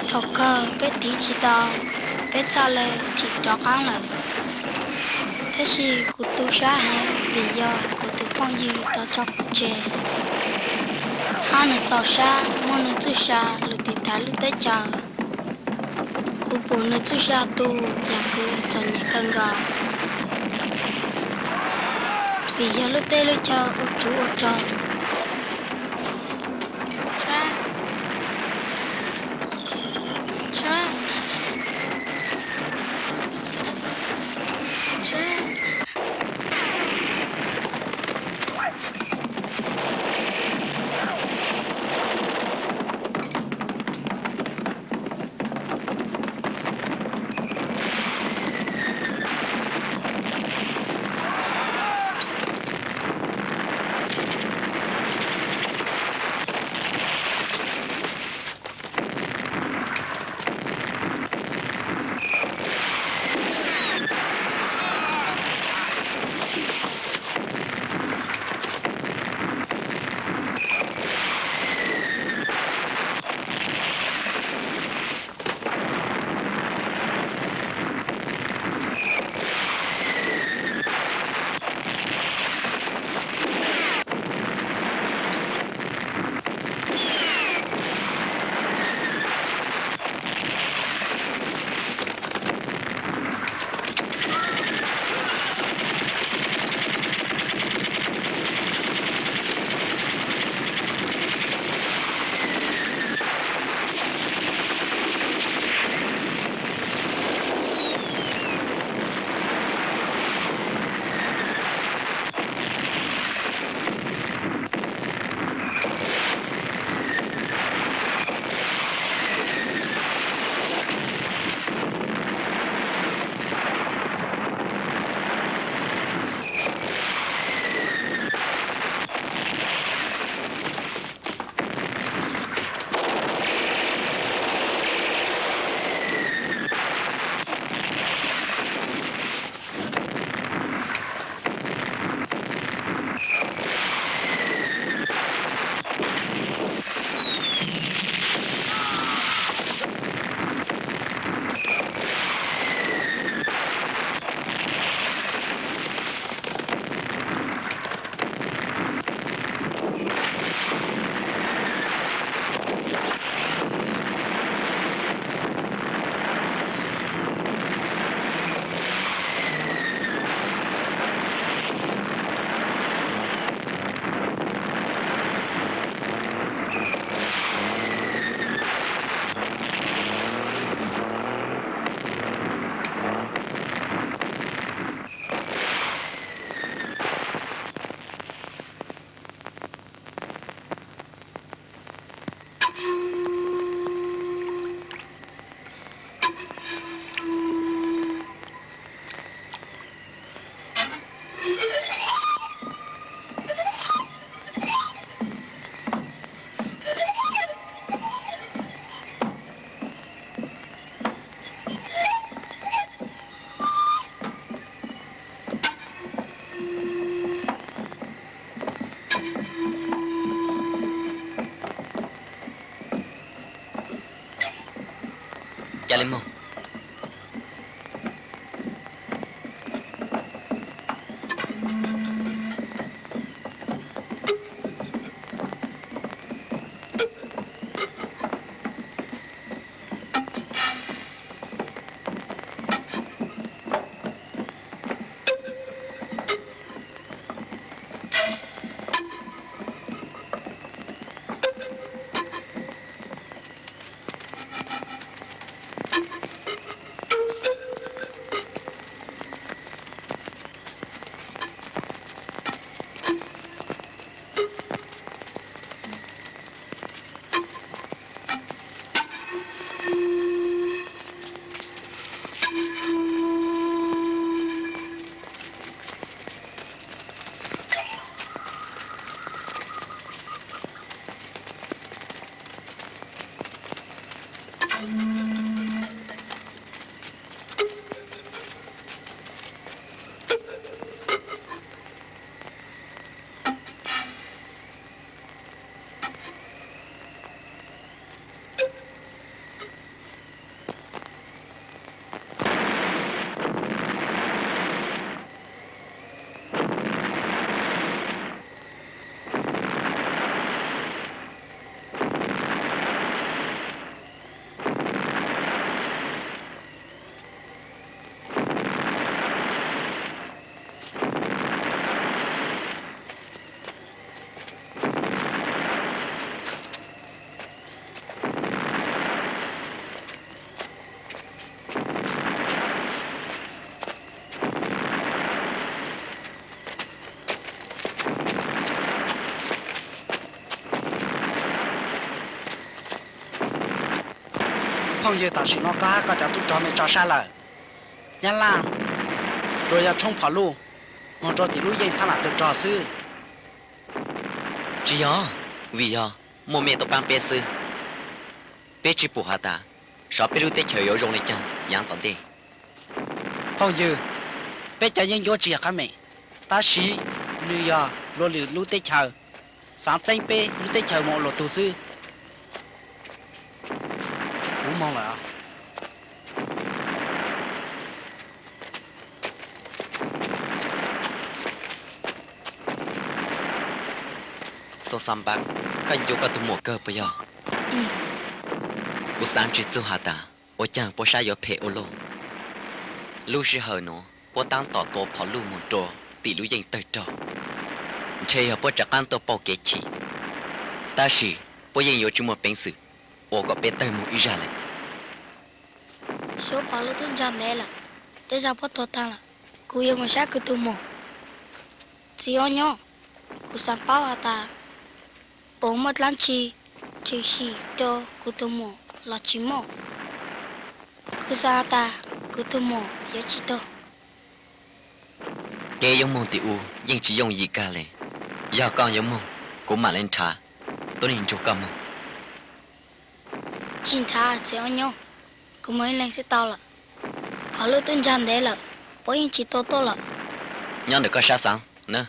Thaum kawg peb tiv tsis tau, peb txhaj le thim rov qab lawm. Tab sis kuv tu sab heev vim yog kuv tus phooj ywg tau tso kuv tseg. Hab nws txaus sab muab nws txuj sa lug tiv thaiv lub teb chaws. Kuv pum nws txuj sa tu yam kws txom nyem kawg nkaus, vim yog lub teb lub chaw ua tsuv ua rog. Ca le moog. Phooj ywg, tam sim no koj hab koj cov tub rog me tso sab lawm. Nyab Laj tsuas yog tshoob phom luj moog rua tim lub yeej thab mam tug rog xwb. Tsis yog, vim yog muaj mej tuaj paab peb xwb. Peb tsis pum has tas sov peb lub teb chaws yuav zoo le caag yaav tom ntej. Phooj ywg, peb cov yeeb ncuab tsis yog qab mem, tab sis nwg yog luag lwm lub teb chaws xaav txeeb peb lub teb chaws moog ua luag tug xwb. Kuv moog lawm. Xoo Xa Npab, koj ncu koj tug muam kawg puas yog? Kuv xaav tsis txug has tas ua caag puab sab yuav phem ua luaj. Lub sij hawm nuav puab taab tom tua phom luj moog rua tim lub yeej tawg rog, ntshe yog puab rov qaab tuaj pauj kev chim. Tab sis puab yeej yuav tsis muaj peev xwm ua kom peb tawg moog ib zag le. Suav phom luj tub ntsag ntev lawm, tej zag puab tuag taag lawm. Kuv yuav moog saib kuv tug muam. Txiv ob nyob, kuv xaav paub has tas puas muaj dlaab tsi tshwm sim rua kuv tug muam los tsis muaj. Kuv xaav has tas kuv tug muam yuav tsis tuag. Kev yuav moog tim u yeej tsis yooj yim kag le. Yog koj yuav moog, kuv maam le nrhav tuab neeg nrug koj moog. Tsis nrhav, txiv ob nyob, kuv moog ib leeg xwb tau lawm. Phom luj tub ntsag ntev lawm, puab yeej tsis tua tuaj lawm. Nyob ntawm koj sab xaav na.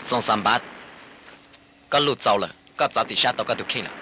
Xoo Xa Npab, koj luj txaus lawm, koj txav txim sab tau koj tug kheej lawm.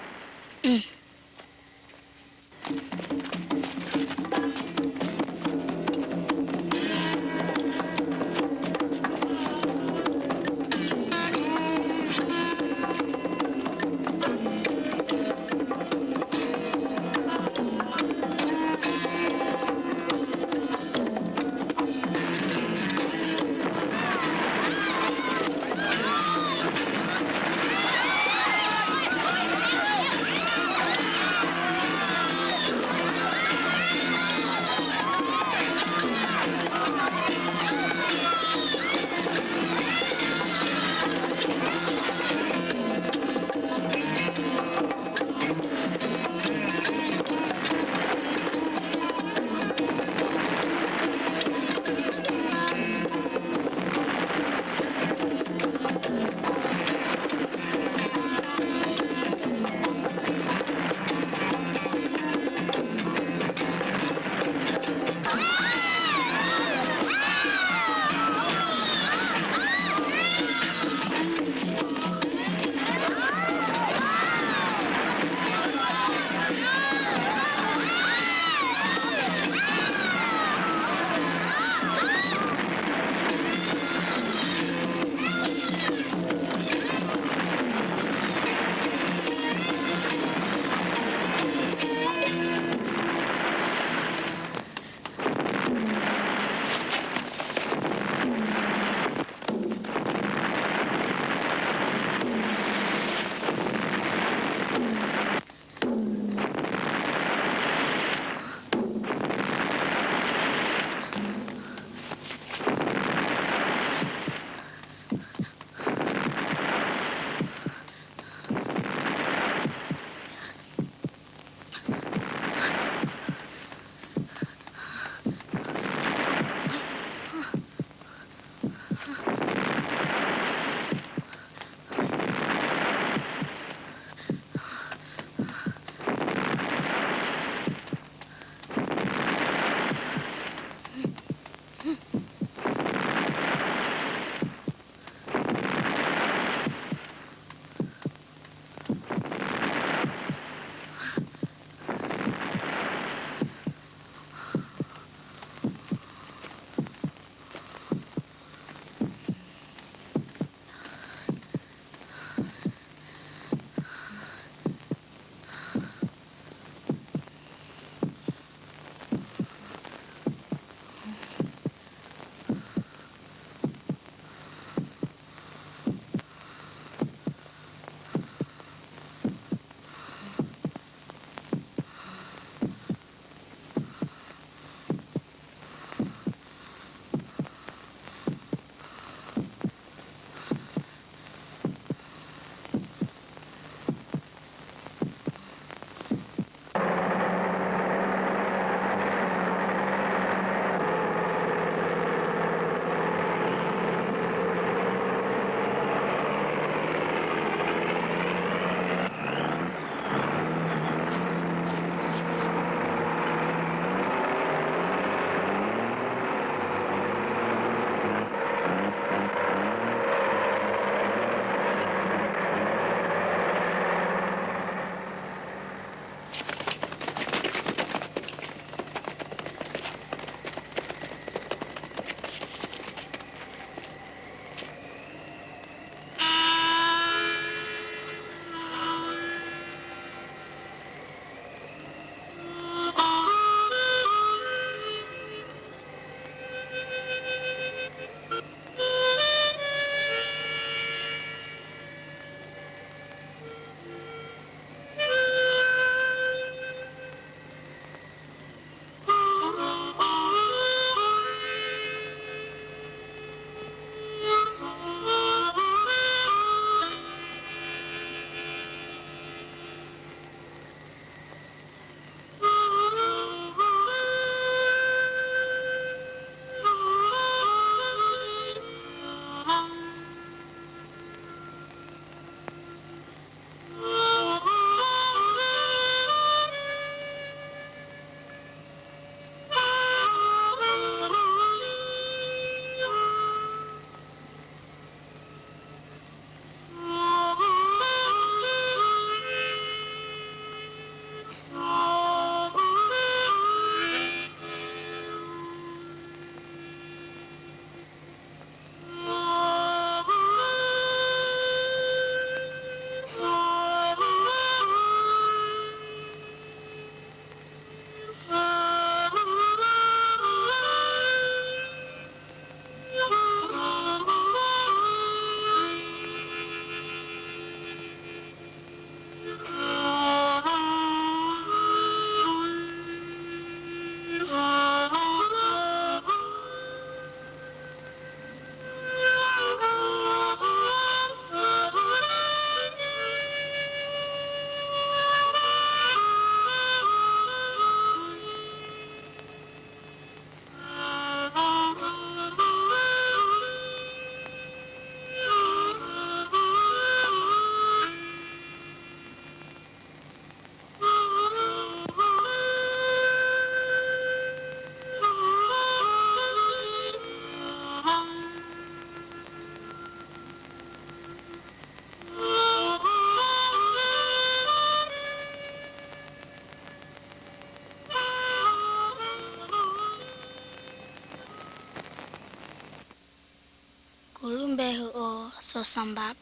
Npe hu ua Xo Xas Npab.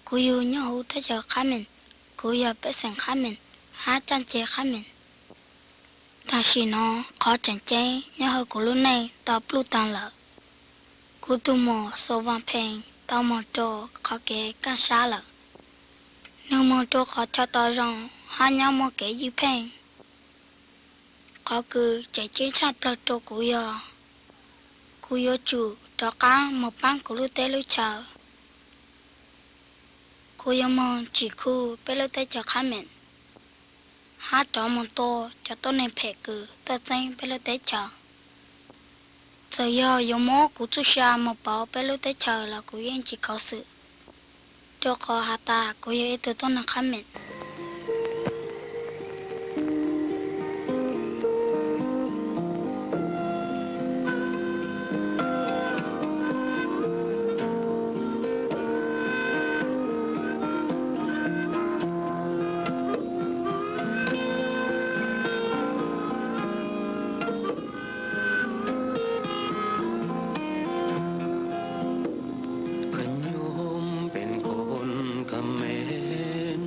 Kuv yug nyob huv teb chaws Qhab Meem. Kuv yog pej xeem Qhab Meem hab txaj ceg Qhab Meem. Tam sim no qhov tseem ceeb nyob hauv kuv lub neej tau pluj taag lawm. Kuv tug muam Xo Vaaj Pheej tau moog rua qhov kev kaaj sab lawm. Nwg moog rua qhov chaw tau zoo hab nyob muaj kev ywj pheej. Qhov kws tseem ceeb tshaj plawg rua kuv yog kuv yuav tsum rov qaab moog paab kuv lub teb lub chaw. Kuv yuav moog tsim khu peb lub teb chaws Qhab Meem hab rov moog tua cov tuab neeg phem kws tuaj txeeb peb lub teb chaws. Txawm yog yuav muab kuv txuj sa moog pauv peb lub teb chaws los kuv yeej tsis khuv xim, rua qhov has tas kuv yog ib tug tuab neeg Qhab Meem.ขยุมเป็นคนเขมร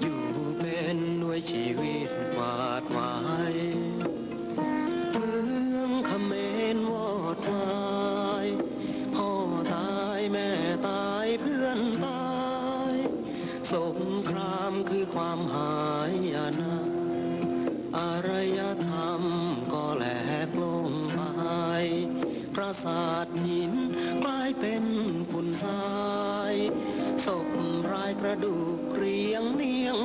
อยู่เป็นด้วยชีวิตหวาดหวั่น เมืองเขมรวอดวาย พ่อตายแม่ตายเพื่อนตาย สงครามคือความหายนะ อารยธรรมก็แหลกลงไป ปราสาทหินกลายเป็นฝุ่นทราย ศพรายกระดูกเรียงเรียง